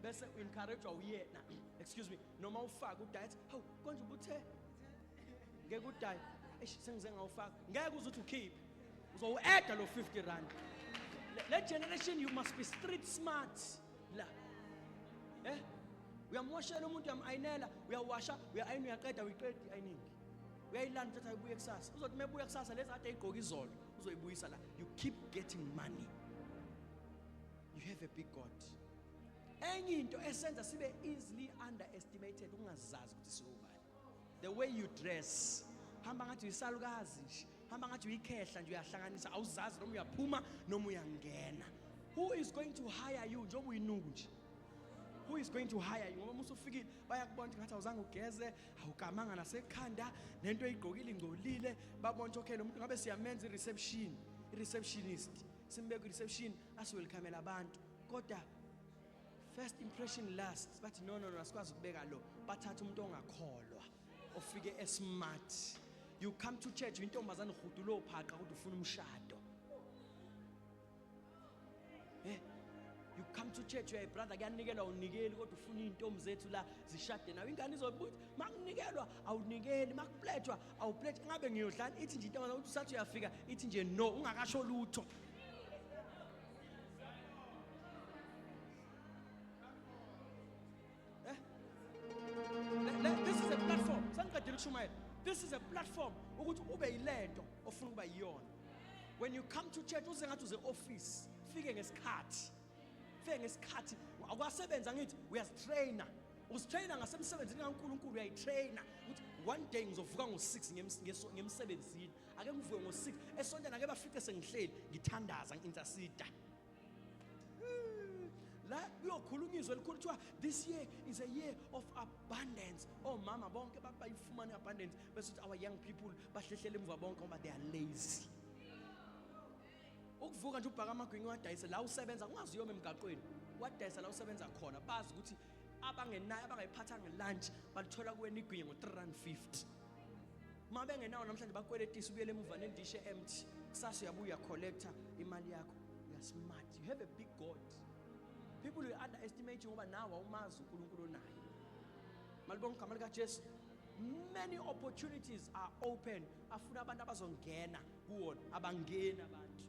bese u-encourage uyena, excuse me, noma ufake udiet. Hawu konje ubuthe ngeke udaye, eish sengize ngawufaka, ngeke uze uthi ukhiphe, uzowu-adda lo 50 rand. Le generation you must be street smart la. Uyamwashela umuntu, uyam-ayinela, uyawasha, uya-ayina, uyaqeda, uyiqeda i-ayiningi, uyayilanda uthatha ayibuye kusasa. Uzothi uma ebuya kusasa lezi ade ayigqoke izolo uzoyibuyisa la. You keep getting money. You have a big God. Enye into esenza sibe easily underestimated ungazazi ukuthi siwubani. The way you dress, hamba ngathi uyisalukazi nje, hamba ngathi uyikhehla nje, uyahlanganisa, awuzazi noma uyaphuma noma uyangena. Who is going to hire you njengoba uyinuku nje? Who is going to hire you? Ngoba uma usufikile bayakubona ukuthi ngathi awuzange ugeze, awukamanga nasekhanda, nento oyigqokile ingcolile, babona ukuthi okay lo muntu ngabe siyamenza i-reception, i-receptionist, simbeke i-reception asiwelcomela abantu. Kodwa first impression last, bathi no no no asikwazi ukubeka lo, bathatha umuntu ongakholwa ofike esmart. You come to church intombazane uhudulo phaqa ukuthi ufuna umshado. You come to church you are a brother, kuyanikelwa unikeli kodwa ufuna izintombi zethu la zishade nawe. Ingane izobuthi makunikelwa awunikeli, makupledgwa awupledge, ngabe ngiyodlala ithi nje intombazane uthi usathi uyafika ithi nje no ungakasho lutho. This is a platform. Sangiqedile ukushumayela. This is a platform ukuthi ube yilento ofuna ukuba yiyona. When you come to church uze ngathi uze office, fike ngesikhathi. Fike ngesikhathi. Akwasebenza ngithi uyazitrainer. Uzitrainer ngasemsebenzini kaNkuluNkulu, uyayitrainer ukuthi one day ngizovuka ngo6 ngemsebenzini. Ake ngivuke ngo6 esontweni ake bafike sengihleli ngithandaza ngi-intercede. La kuyokhulunywa izwi elikhulu kuthiwa this year is a year of abundance. Omama bonke bayifumana i-abundance, bese uthi our young people bahlehlela emuva bonke ngoba they are lazy. Ukuvuka nje ubhaka amagwinya uwadayise la usebenza, ungazi uyoma emgaqweni, wadayisa la usebenza khona, bazi ukuthi abangenayo abangayiphathanga lunch balithola kuwena igwinya ngo-350. Uma bengenawo namhlanje bakweletisa ubuyele emuva nendishi empty, kusasa uyabuya collector imali yakho. You are smart. You have a big God. People will underestimate you ngoba nawe awumazi uNkulunkulu onaye. Malibonga igama likaJesu. Many opportunities are open. Afuna abantu abazongena kuwona, abangeni abantu.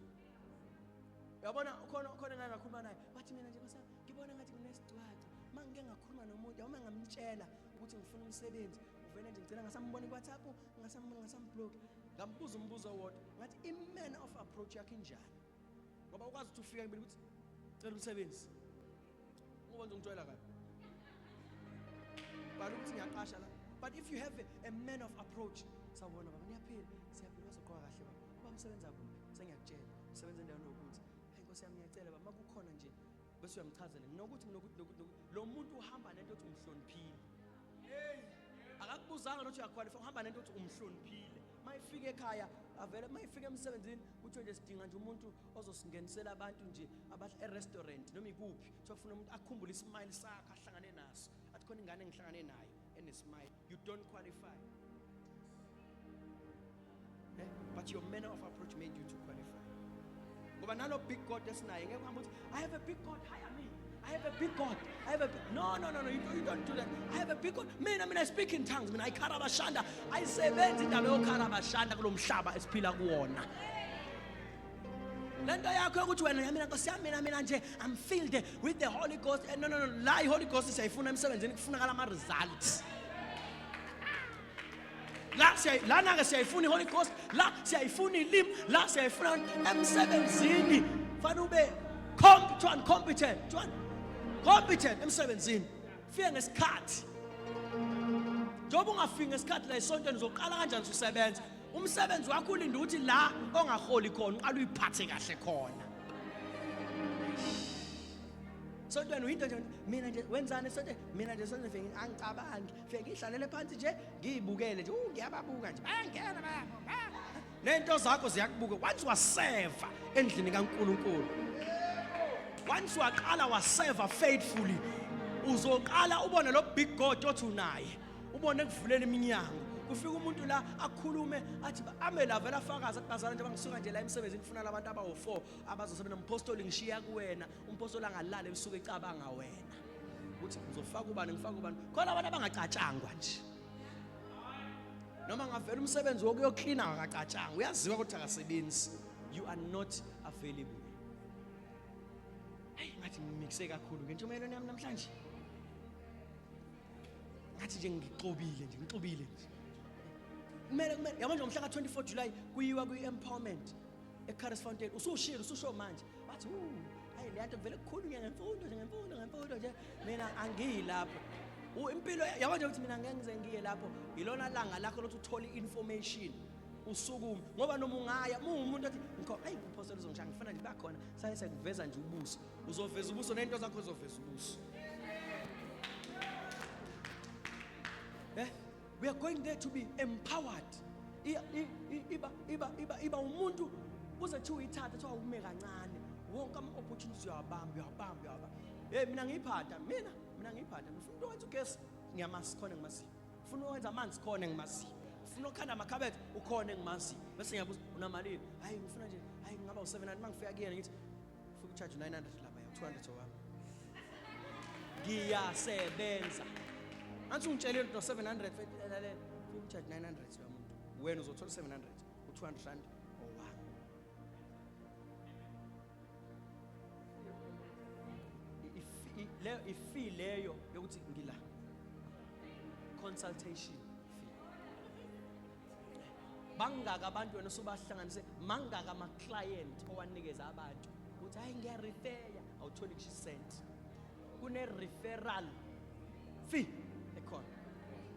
Uyabona khona khona ngake ngakhuluma naye, wathi mina nje nkosi ngibona ngathi kunesigcwagcwa. Mangike ngakhuluma nomuntu, uma ngamtshela ukuthi ngifuna umsebenzi, uvele nje ngicela ngasambona ku WhatsApp, ngasambona ngasamblock. Ngambuza umbuzo owodwa, ngathi i-man of approach yakhe injani? Ngoba ukwazi ukuthi ufike ngibili ukuthi cela umsebenzi. Ngoba nje ungitshela kabi. Bhala ukuthi ngiyaqasha la. But if you have a man of approach, sawubona baba, niyaphila, siyaphila, wazogqoka kahle baba. Uba umsebenza kuphi? Sengiyakutshela, usebenza endaweni yokuthi. Hayi Nkosi yami ngiyacela baba, makukhona nje bese uyamchazela nokuthi nokuthi nokuthi nokuthi. Lo muntu uhamba nento othi umhloniphile. Hey, akakubuzanga nokuthi uyaqualify, uhamba nento othi umhloniphile. Mayifika ekhaya Avele mayifika emsebenzini kuthiwe nje sidinga nje umuntu ozosingenisela abantu nje abahle e-restaurant noma ikuphi. Kuthiwa kufuna umuntu akhumbule ismile sakhe ahlangane naso. Athi khona ingane engihlangane nayo enesmile. You don't qualify. But your manner of approach made you to qualify. Ngoba nalo big God esinaye ngeke uhambe uthi I have a big God, hire me. I have a big God. I have a big... No, no, no, no, you don't do that. I have a big God. Mina, I speak in tongues. Mina, I karabashanda. Ayisebenzi indaba yokarabashanda kulo mhlaba esiphila kuwona. Lento yakho yokuthi wena mina Nkosi yami mina nje I'm filled with the Holy Ghost. No, no, no, la i-Holy Ghost siyayifuna emsebenzini, kufunakala ama-results. La siya lana ke siyayifuna i-Holy Ghost, la siyayifuna ilimi, la siyayifuna emsebenzini. Fanele ube competent, competent, competent emsebenzini. Fike ngesikhathi. Njengoba ungafiki ngesikhathi la esontweni uzoqala kanjani ususebenza? Umsebenzi wakho ulinde ukuthi la ongaholi khona uqale uyiphathe kahle khona. Sontweni uyinto nje mina nje wenzani esontweni? Mina nje sontweni fike angicabangi, fike ngihlalele phansi nje ngiyibukele nje, ngiyababuka nje. Bayangena bayabo. Nento zakho ziyakubuka. Once waseva endlini kaNkuluNkulu. Once waqala waseva faithfully, uzoqala ubone lo big God othi unaye. Ubone kuvulela iminyango. Kufika umuntu la akhulume athi ame la vela afakaza athi bazalwane nje bangisuka nje la emsebenzini ngifuna labantu abawu4 abazosebenza umpostoli ngishiya kuwena. Umpostoli angalala ebusuku ecabanga wena. Uthi ngizofaka ubani, ngifaka ubani. Khona abantu abangacatshangwa nje. Noma ngavela umsebenzi wokuyoklina akacatshangwa, uyaziwa ukuthi akasebenzi. You are not available. Hey, ngathi ngimixe kakhulu ngentshumayelo yami namhlanje. Ngathi nje ngixobile nje, ngixubile nje. Kumele yabo nje ngomhla ka-24 July kuyiwa kwi-empowerment eCaris Fountain. Usushilo, ususho manje. Bathi hayi le nto vele kukhulunywe ngemfundo nje, ngemfundo, ngemfundo nje. Mina angiyi lapho. Impilo yabo nje ukuthi mina ngeke ngize ngiye lapho. Ilona langa lakho lokuthi uthole information. Usukume ngoba noma ungaya umuntu athi ngikho ayi umpostoli uzongishaya ngifuna nje bakhona saye sekuveza nje ubuso. Uzoveza ubuso nento zakho uzoveza ubuso. We are going there to be empowered. Iba umuntu uze kuthiwa uyithathe kuthiwa ume kancane. Wonke ama opportunities uyawabamba, uyawabamba, uyawabamba. Hey, mina ngiyiphatha, mina ngiyiphatha. Ngifuna umuntu owenza ugesi, ngiyamazi khona engimaziyo. Ngifuna owenza amanzi khona engimaziyo. Ngifuna okhanda amakhabethe ukhona engimaziyo. Bese ngiyabuza unamalini? Hayi ngifuna nje, hayi ngingaba u700 mangifika kuyena ngithi ufika ucharge 900 lapha ya 200 owami. Ngiyasebenza. Anthi ungitshelile no 700 lalela, ufika ucharge 900 lo muntu. Wena uzothola 700, u200 rand owami. Leyo ifi leyo yokuthi ngila consultation fee. Bangaka abantu wena osubahlanganise, mangaka ama client owanikeza abantu uthi hayi ngiya refer, awutholi ngisho cent. Kune referral fee ekhona.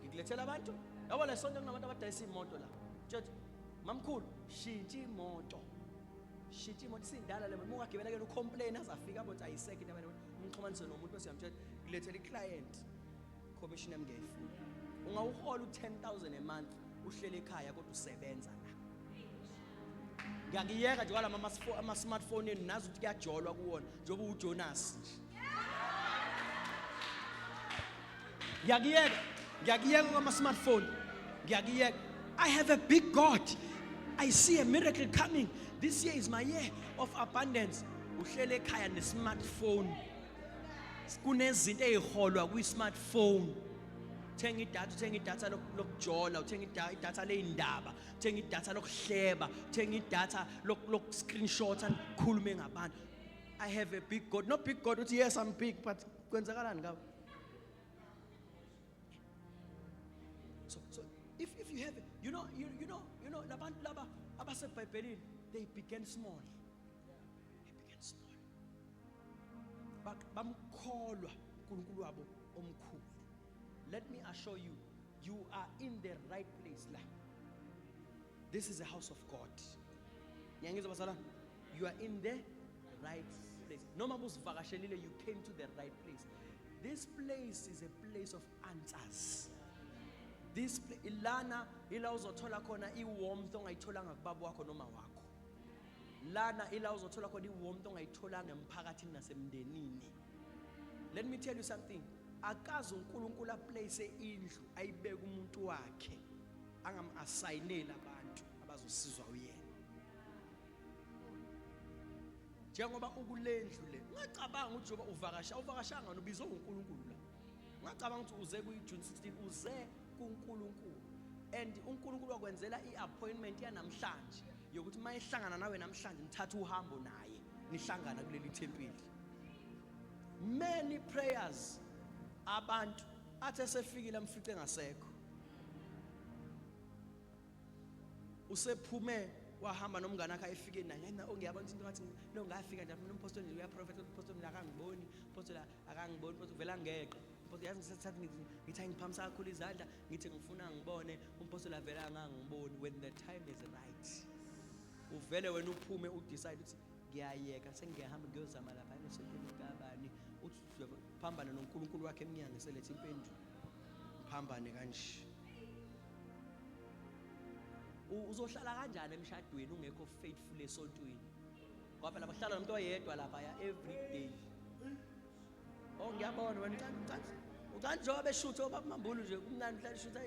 Ngikulethela abantu, yabo le sonto kunabantu abadayisa imoto la. Tshela mamkhulu shintsha imoto. Shintsha imoto isindala le moto, ungagibela ke ucomplain azafika bothi ayisekho into abantu umxhumanise nomuntu bese uyamtshela ngilethela iclient commission yami ngiyayifuna. Ungawuhola u10000 a month uhlele ekhaya kodwa usebenza la. Ngiyakuyeka nje kwalama ama smartphone enu nazi ukuthi kuyajolwa kuwona njengoba uJonas nje. Ngiyakuyeka, ngiyakuyeka kwama smartphone. Ngiyakuyeka. I have a big God. I see a miracle coming. This year is my year of abundance. Uhlele ekhaya ne smartphone. Kunezinto eziholwa kwi smartphone. Uthenga idatha, uthenga idatha lokujola, uthenga idatha leindaba, uthenga idatha lokuhleba, uthenga idatha loku screenshot and khulume ngabantu. I have a big God. No big God uthi yes I'm big but kwenzakalani ngabo? So if you have you know you, you know you know labantu laba abaseBhayibhelini they began small. They began small. Bamkholwa uNkulunkulu wabo omkhulu. Let me assure you, you are in the right place la. This is a house of God. Ngiyangizwa bazalwane? You are in the right place. Noma busivakashelile, you came to the right place. This place is a place of answers. This lana ila uzothola khona i-warmth ongayitholanga kubaba wakho noma wakho. Lana ila uzothola khona i-warmth ongayitholanga emphakathini nasemndenini. Let me tell you something. Akaze uNkulunkulu aplace indlu ayibeke umuntu wakhe angam-assigneli abantu abazosizwa uyena. Njengoba ukulendlu le, ungacabanga ukuthi njengoba uvakasha, uvakashanga ubizwe uNkulunkulu la. Ungacabanga ukuthi uze kuyi-June 16, uze kuNkulunkulu. And uNkulunkulu wakwenzela i-appointment yanamhlanje yokuthi uma ehlangana nawe namhlanje nithathe uhambo naye nihlangana kuleli thempeli. Many prayers abantu athe sefikile amfice ngasekho. Usephume wahamba nomngane wakhe ayefike naye yena ongiyabona into ngathi lo ngafika nje mina umpostoli nje uyaprofetha umpostoli akangiboni umpostoli akangiboni umpostoli vela ngeqe umpostoli yazi ngisathatha ngithi angiphamisa kakhulu izandla ngithi ngifuna ngibone umpostoli avela angangiboni. When the time is right uvele wena uphume udecide ukuthi ngiyayeka sengiyahamba ngiyozama lapha esontweni kabani uthi phambane noNkulunkulu wakhe emnyango selethe impendulo phambane kanje. Uzohlala kanjani emshadweni ungekho faithful esontweni? Ngoba phela bahlala nomuntu oyedwa lapha ya every day. Oh ngiyabona wena ucani njengoba beshutha obaba Mambulu nje kumnandi uhlala shutha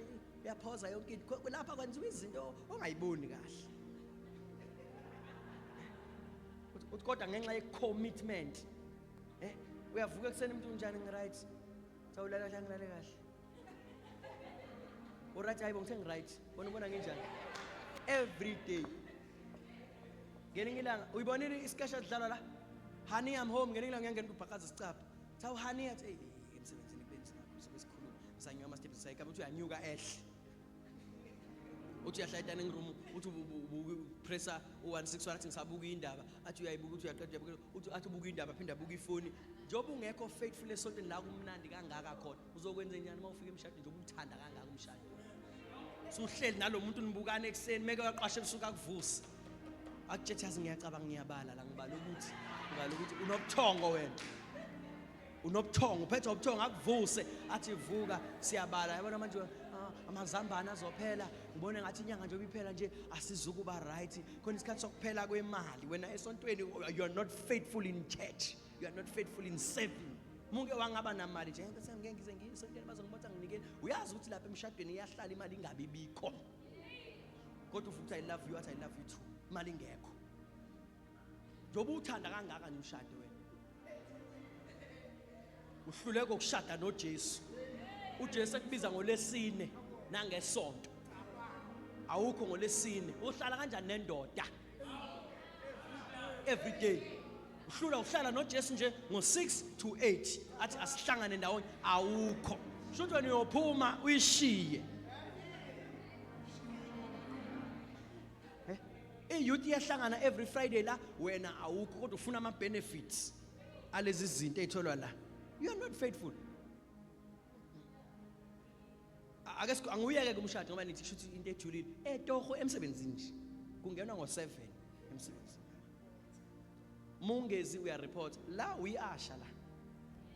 uyaphoza yonke into. Lapha kwenziwa izinto ongayiboni kahle. Uthi kodwa ngenxa ye-commitment uyavuka ekuseni umuntu unjani ngiright. Sawulala kahle ngilale kahle. Uright hayibo ngithe ngiright. Bona ubona nginjani? Every day. Ngelinye ilanga uyibonile isikesha sidlalwa la? Honey I'm home ngelinye ilanga ngiyangena kubhakaza isicapha. Thawu honey athi hey emsebenzini kubeni sinakho sobe sikhuluma. Sanyuka ama steps sayikaba uthi uyanyuka ehle. Uthi uyahlala dining room uthi upressa u161 athi ngisabuka indaba athi uyayibuka uthi uyaqeda uyabuka uthi athi ubuka indaba phinda abuka ifoni. Njengoba ungekho faithful esontweni la kumnandi kangaka khona uzokwenza njani uma ufika emshadweni njengoba uthanda kangaka umshado? Suhleli nalomuntu nibukana ekuseni meke uyaqasha ebusuku akuvusa. Akutshethe yazi ngiyacabanga ngiyabala la ngibala ukuthi ngibala ukuthi unobuthongo wena. Unobuthongo uphethe ubuthongo akuvuse athi vuka siyabala yabona manje amazambane azophela ngibone ngathi inyanga nje iphela nje asizukuba right khona isikhathi sokuphela kwemali wena esontweni you are not faithful in church, you are not faithful in serving. Munke wangaba namali nje ngeke ngeke ngize ngiye esontweni bazongibotha nginikele uyazi ukuthi lapha emshadweni iyahlala imali ingabi bikho kodwa ufuthi I love you athi I love you too imali ingekho njengoba uthanda kangaka nje umshado wena uhluleka ukushada noJesu. uJesu ekubiza ngolesine nangesonto awukho ngolesine uhlala kanjani nendoda every day uhlula uhlala noJesu nje ngo6 to 8 athi asihlangane ndawonye awukho shuthi wena uyophuma uyishiye. I-youth iyahlangana every Friday la wena awukho kodwa ufuna ama benefits alezi zinto ezitholwa la. You are not faithful. Ake anguyeke kumshado ngoba nithi shuthi into ejulile etoho emsebenzini nje kungenwa ngo7 emsebenzini. Mungezi uya report la uyasha la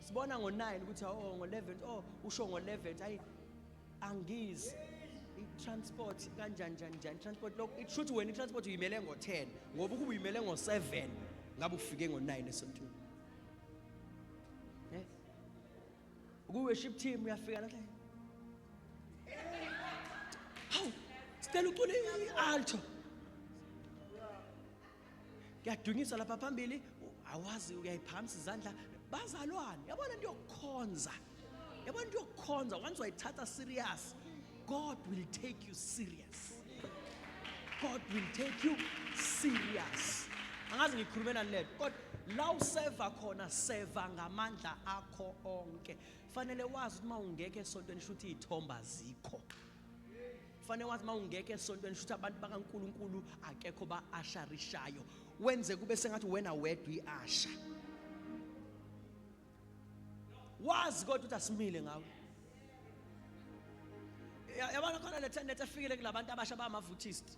sibona ngo9 ukuthi oh ngo11 oh usho ngo11 hayi angizi i-transport kanjani njani njani transport lokho ishuthi wena i-transport uyimele ngo-10 ngoba ukuba uyimele ngo-7 ngabe ufike ngo-9 esontweni. Ku-worship team uyafika la hawu sicela ucule i-alto kuyadunyiswa lapha phambili awazi uyayiphakamisa izandla bazalwane yabona into yokukhonza yabona into yokukhonza once wayithatha serious God will take you serious. God will take you serious. Angazi ngikhulume nani lento kodwa la useva khona seva ngamandla akho onke. Fanele wazi ukuthi mawungekho esontweni shuthi izithomba zikho. Fanele wazi mawungekho esontweni shuthi abantu bakaNkuluNkulu akekho ba-asharishayo. Wenze kube sengathi wena wedwa iasha. Wazi kodwa ukuthi asimile ngawe. Yabona khona le tendency efikile kulabantu abasha abamavuthist.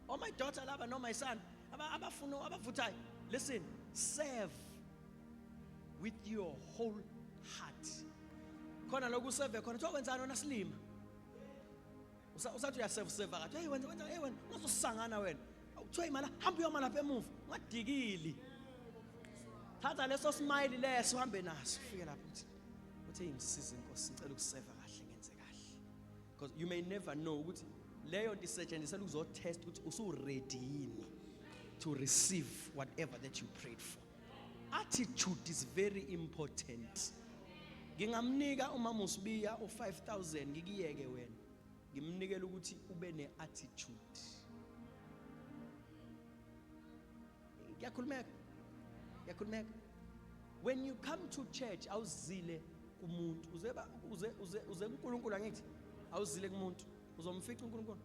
Oh my daughter laba no my son abafuna abavuthayo. Listen, serve with your whole heart. Khona lokhu serve khona kuthiwa wenzani wena silima? Usathi uyasevuseva kathi, hey wenza wenza, hey wena ungazosangana wena. Kuthiwa imali, hamba uyoma lapha emuva, ungadikili. Thatha leso smile leso uhambe naso, ufike lapho uthi ngisize Nkosi, ngicela ukuseva kahle, ngenze kahle. Because you may never know ukuthi leyo nto isetshenziselwa ukuzotest ukuthi usu-ready yini to receive whatever that you prayed for. Attitude is very important. Ngingamnika umama uSibiya u5000 ngikuyeke wena. Ngimnikela ukuthi ube ne-attitude. Kuyakhulumeka. Kuyakhulumeka. When you come to church awuzile kumuntu, uze uze uze uze kuNkulunkulu, angithi awuzile kumuntu, uzomfica uNkulunkulu.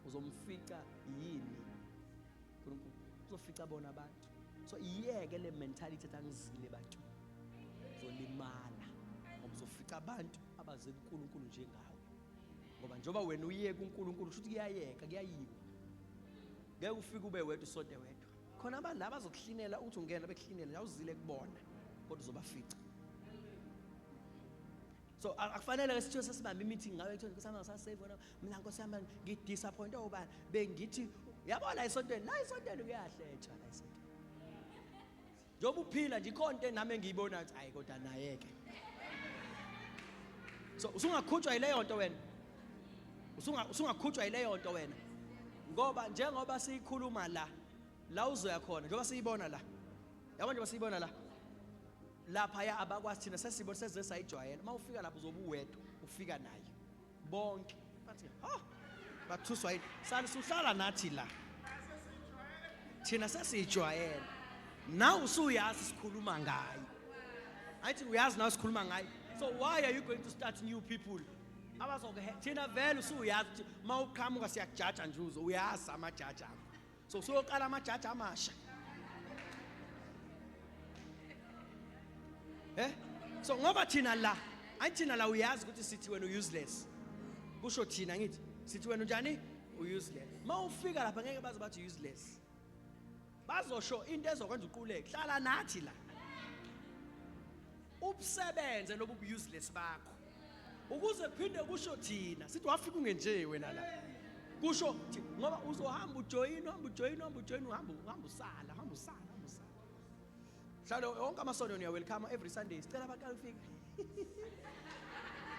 Uzomfica yini uNkulunkulu? Uzofica bona abantu. So iyeke le mentality ethi angizile ebantwini. Uzolimala ngoba uzofica abantu abaze kuNkulunkulu njengawe. Ngoba njengoba wena uye kuNkulunkulu kusho ukuthi kuyayeka, kuyayiwa. Ngeke ufike ube wedwa usonte wedwa. Khona abantu laba bazokuhlinela uthi ungena bekuhlinele, awuzile kubona kodwa uzobafica. So akufanele ke sithiwe sesibambe i-meeting ngawe kuthiwa Nkosi yami ngisasave wena, mina Nkosi yami ngidisappoint obani, bengithi yabo la esontweni, la esontweni kuyahletshwa la esontweni. Njengoba uphila nje ikhona into nami engiyibona ukuthi hayi kodwa naye ke. So usungakhutshwa yileyo nto wena. Usungakhutshwa yileyo nto wena. Ngoba njengoba siyikhuluma la, la uzoya khona, njengoba siyibona la. Yabo njengoba siyibona la. Lapha ya abakwazi thina sesibona seze sayijwayela. Uma ufika lapho uzobe uwedwa, ufika naye. Bonke bathi ha bathuswa yini? Sani suhlala nathi la. Thina sesijwayele. Now usuyazi sikhuluma ngayo. Ayithi uyazi nawe sikhuluma ngayo. So why are you going to start new people? Abazoke thina vele usuyazi ukuthi mawuqhamuka siyakujaja nje uzo uyazi amajaji akho. So usuyoqala amajaji amasha. So ngoba thina la, ayi thina la uyazi ukuthi sithi wena useless. Kusho thina ngithi sithi wena unjani? Useless. Mawufika lapha ngeke baze bathi useless. Bazosho into ezokwenza uquleke. Hlala nathi la. Ubusebenze lobu useless bakho. Ukuze phinde kusho thina sithi wafika ungenje wena la. Kusho ngoba uzohamba ujoin, uhamba ujoin, uhamba ujoin, uhamba uhamba usala, hamba usala, hamba usala. Hlalo wonke amasonto niya welcome every Sunday. Sicela abaqala ufike.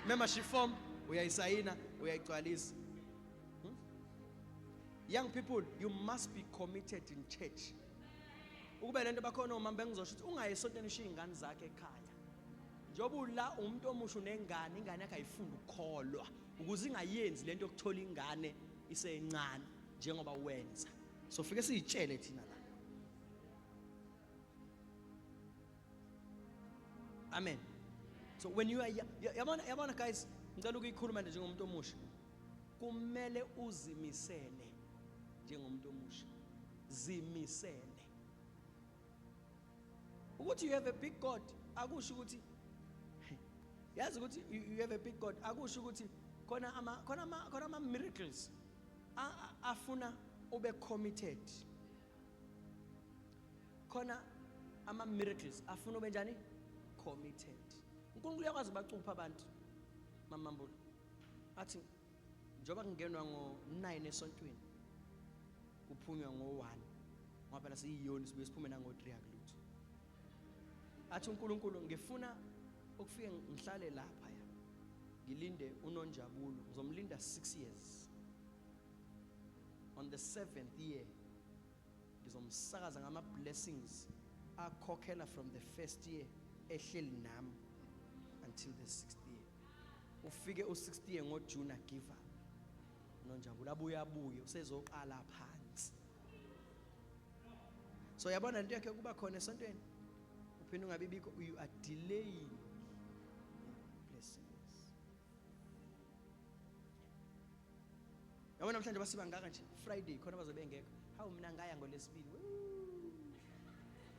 Membership form uyayisayina, uyayigcwalisa. Young people, you must be committed in church. Ukube lento bakhona omama bengizosho ukuthi ungayi esontweni ushiye ingane zakhe ekhaya. Njengoba ula umuntu omusha unengane, ingane yakhe ayifundi ukukholwa ukuze ingayenzi lento yokuthola ingane isencane njengoba wenza. So fike siyitshele thina la. Amen. So when you are yabona yabona guys, ngicela ukuyikhuluma nje njengomuntu omusha. Kumele uzimisele njengomuntu omusha. Zimisele. Ukuthi you have a big God akusho ukuthi yazi ukuthi you have a big God akusho ukuthi khona ama miracles afuna ube committed. Khona ama miracles afuna ube njani? Committed. uNkulunkulu uyakwazi bacupha abantu mamambulo. Athi njoba kungenwa ngo9 esontweni kuphunywa ngo1 ngoba phela siyiyoni sibuye siphume nango3 akulutho. Athi uNkulunkulu ngifuna ukufike ngihlale lapha ya ngilinde uNonjabulo, ngizomlinda 6 years. On the 7th year ngizomsakaza ngama blessings akhokhela from the first year ehleli nami until the 6th year. Ufike u6th year ngoJune give up. Nonjabulo abuye abuye usezoqala phansi. So yabona lento yakhe kuba khona esontweni uphinde ungabi bikho, you are delaying blessings. Yabona namhlanje basiba ngaka nje Friday khona bazobe bengekho. Hawu mina ngaya ngolesibili.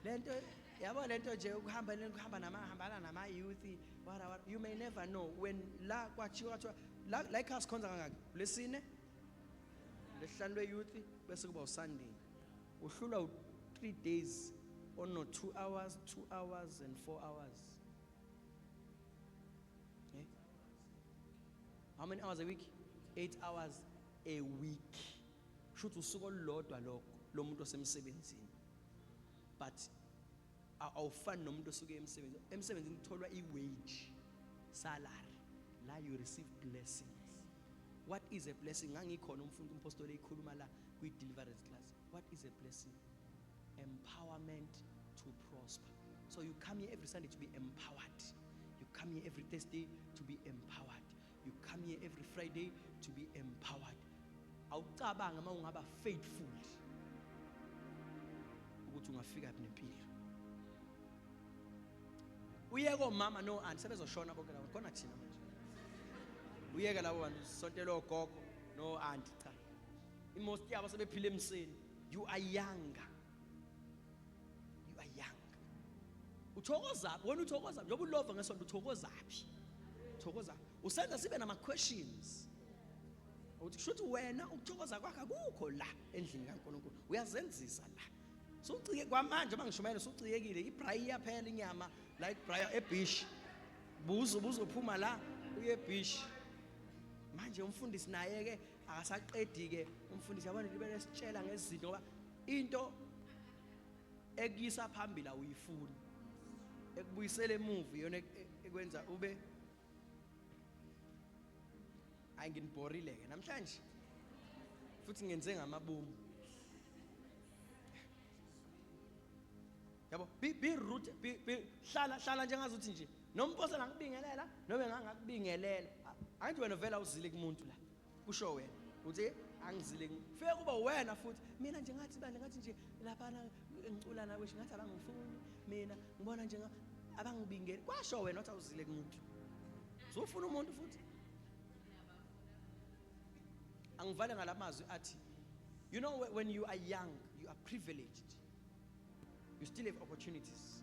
Lento yabo lento nje ukuhamba ukuhamba namahambana nama youth wara wara, you may never know when la kwathiwa kwathiwa la la ekhaya sikhonza kangaki lesine lesihlanu lwe youth bese kuba uSunday uhlulwa 3 days ono 2 hours 2 hours and 4 hours. How many hours a week? 8 hours a week. Shuthi usuku olulodwa lokho lomuntu osemsebenzini. But awufani nomuntu osuke emsebenzini. Emsebenzini kutholwa i-wage, salary. La you receive blessings. What is a blessing? Ngangikhona umfundi umpostoli ekhuluma la kwi-deliverance class. What is a blessing? Empowerment to prosper. So you come here every Sunday to be empowered. You come here every Thursday to be empowered. You come here every Friday to be empowered. Awucabanga uma ungaba faithful ukuthi ungafika phi nempilo. Uye komama no auntie sebezoshona bonke labo khona thina manje. Uyeke labo bantu sontela ogogo no auntie cha. Imost yabo sebephila emseni. You are younger. You are young. Uthokoza wena uthokoza njengoba ulova ngesonto uthokozaphi? Uthokoza. Usenza sibe nama questions. Uthi kusho wena ukuthokoza kwakho akukho la endlini kaNkulunkulu. Uyazenzisa la. Sucike kwamanje mangishumayela sucikekile ibraai iyaphela inyama like braai ebeach. Buzo buzophuma la uye ebeach. Manje umfundisi naye ke akasaqedi ke umfundisi yabona libele sitshela ngezinto ngoba into ekuyisa phambili awuyifuni ekubuyisela emuva iyona ekwenza ube hayi nginibhorile ke namhlanje futhi ngenze ngamabomu yabo be be root be, be hlala hlala njengazuthi nje nomposa ngakubingelela noma ngangakubingelela angithi wena vela uzile kumuntu la kusho wena uthi angizile fike kuba wena futhi mina nje ngathi bandla ngathi nje laphana ngicula nawe ngathi abangifuni mina ngibona nje abangibingeli kwasho wena wathi awuzile kumuntu sufuna umuntu futhi angivale ngalamazwi athi you know when you are young you are privileged you still have opportunities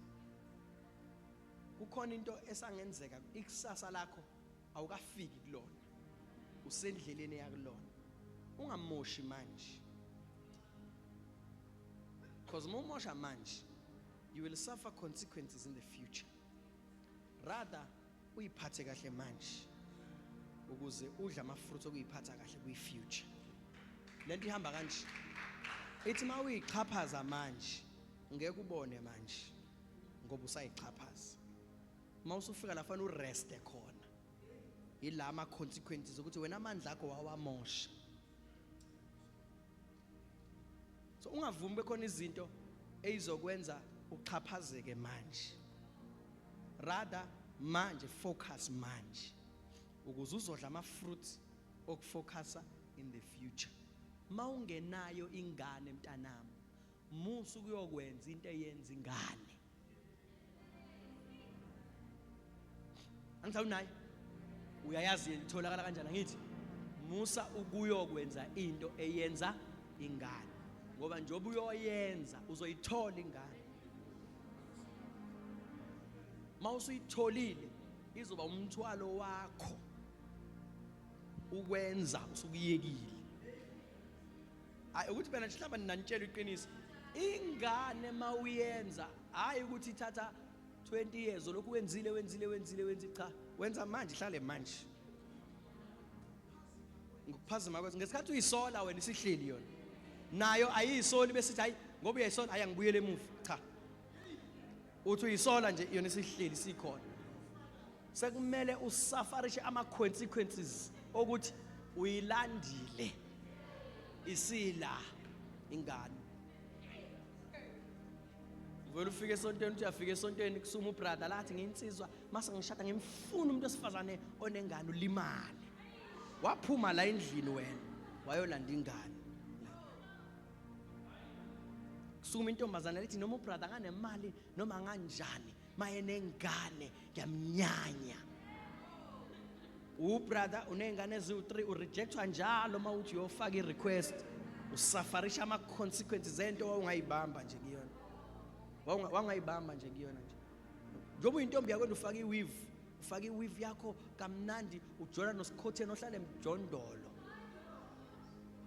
kukhona into esangenzeka ikusasa lakho awukafiki kulona usendleleni eyakulona ungamoshi manje because uma umosha manje you will suffer consequences in the future rather uyiphathe kahle manje ukuze udle ama-fruits okuyiphatha kahle kwi-future lento ihamba kanje ithi uma uyixhaphaza manje ngeke ubone manje ngoba usayixhaphaza uma usufika la fanele ureste khona yila ama consequences ukuthi wena amandla akho wawamosha so ungavumi bekhona izinto eyizokwenza uxhaphazeke manje rather manje focus manje ukuze uzodla ama fruits okufocusa in the future mawungenayo ingane mntanami musa ukuyokwenza into eyenza ingane angithi awunayo uyayazi itholakala kanjani angithi musa ukuyokwenza into eyenza ingane ngoba njengoba uyoyenza uzoyithola ingane mawusuyitholile izoba umthwalo wakho ukwenza usukuyekile hayi ukuthi phela mhlawumbe ninanitshela iqiniso ingane mawuyenza hayi ukuthi ithatha 20 years lokhu wenzile wenzile wenzile wenzile cha wenza manje hlale manje ngokuphazima kwethu ngesikhathi uyisola wena isihleli yona nayo ayiyisoli besithi hayi ngoba uyayisola hayi angibuyele emuva cha uthi uyisola nje yona isihleli sikhona sekumele usafarishe ama consequences okuthi uyilandile isila ingane uvele ufike esontweni uthi uyafika esontweni kusuma ubrother lathi ngiyinsizwa mase ngishada ngimfuna umuntu wesifazane onengane ulimale waphuma la endlini wena wayolanda ingane kusukuma intombazane lithi noma ubrother nganemali noma kanjani maye nengane ngiyamnyanya ubrother uney'ngane eziwu-3 urejectwa njalo uma uthi uyofaka i-request usafarisha ama-consequences ento wawungayibamba nje kuyona wawungayibamba nje kuyona nje njengoba uyintombi yakwena ufaka i-weave ufaka i-weave yakho kamnandi ujola nosikhotheni ohlala emjondolo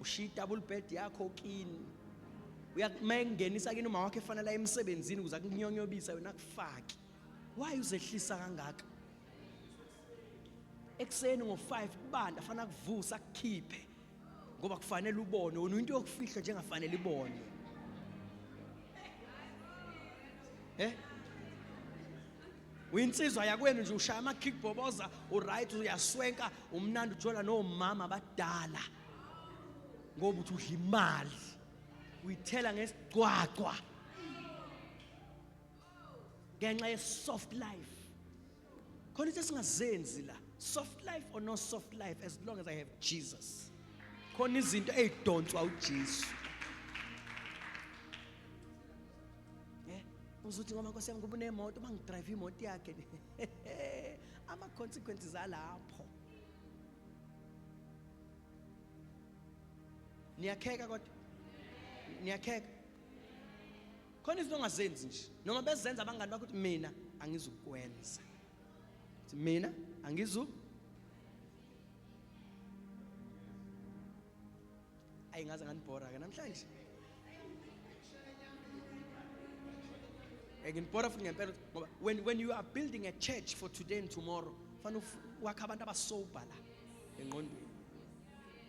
ushiya i-double bed yakho kini uyakumengenisa kini uma wakho efanele emsebenzini ukuze akunyonyobisa wena akufaki why uzehlisa kangaka Ekuseni ngo5 kubanda fanele kuvusa akukhiphe. Ngoba kufanele ubone wena into yokufihla njengafanele ibonwe. Eh? Uyinsizwa yakwenu nje ushaya ama kickboboza, uright uyaswenka, umnandi ujola nomama abadala. Ngoba uthi udla imali. Uyithela ngesigcwagcwa. Ngenxa ye soft life. Khona into esingazenzi la. Soft life or no soft life as long as I have Jesus. Khona izinto ezidonswa uJesu. Eh, uzuthi ngoba Nkosi yami ngoba unemoto bangidrive imoto yakhe. Ama consequences alapho. Niyakheka kodwa? Niyakheka? Khona izinto ongazenzi nje. Noma bezenza abangani bakho ukuthi mina angizukwenza. Uthi mina angizu Ayi ngaze nganibhora ke namhlanje. Nginibhora futhi ngempela ngoba when you are building a church for today and tomorrow, fanele wakha abantu abasober la engqondweni.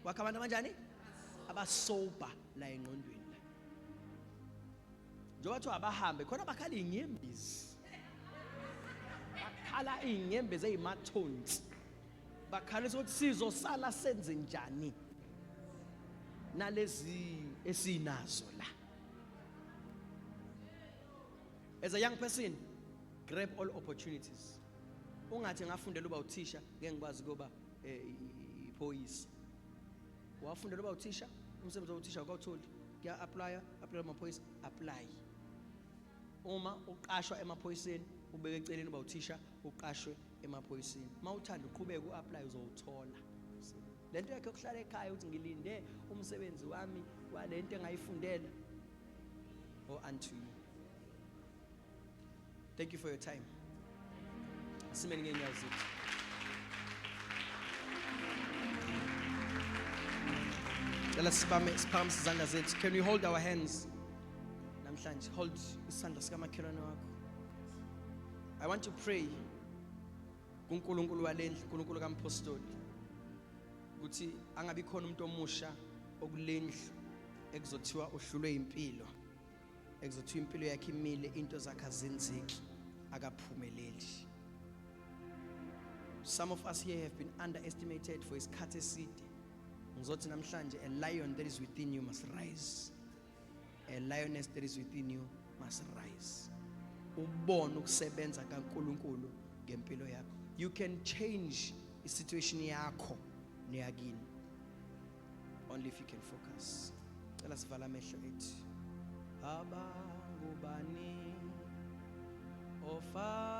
Wakha abantu abanjani? Abasober la engqondweni la. Njengoba kuthiwa abahambe khona bakhala inyembezi. Bakhala inyembezi ezimathonsi. Bakhalisa ukuthi sizosala senze njani nalezi esinazo la. As a young person, grab all opportunities. Ungathi ngafundela uba uthisha ngeke ngikwazi kuba iphoyisa. Wafundela uba uthisha, umsebenzi wothisha awukawutholi. Kuya apply, apply amaphoyisa, apply. Uma uqashwa emaphoyiseni, ubeke eceleni uba uthisha, uqashwe emaphoyiseni. Mawuthanda uqhubeke uapply uzowuthola. Lento yakhe yokuhlala ekhaya uthi ngilinde umsebenzi wami walento engayifundela. Or unto you. Thank you for your time. Simeni ngenyawo zethu. Cela sibame siphakamise izandla zethu. Can we hold our hands? Namhlanje hold isandla sikamakhelwane wakho. I want to pray kuNkulunkulu walendlu, uNkulunkulu kaMpostoli, ukuthi angabi khona umuntu omusha okulendlu ekuzothiwa uhlulwe impilo, ekuzothiwa impilo yakhe imile, into zakhe azenzeki, akaphumeleli. Some of us here have been underestimated for isikhathi eside. Ngizothi namhlanje, a lion that is within you must rise. A lioness that is within you must rise. Ubone ukusebenza kaNkulunkulu ngempilo yakho. You can change isituation yakho neyakini only if you can focus. Cela sivala amehlo ethu. Abangubani ofana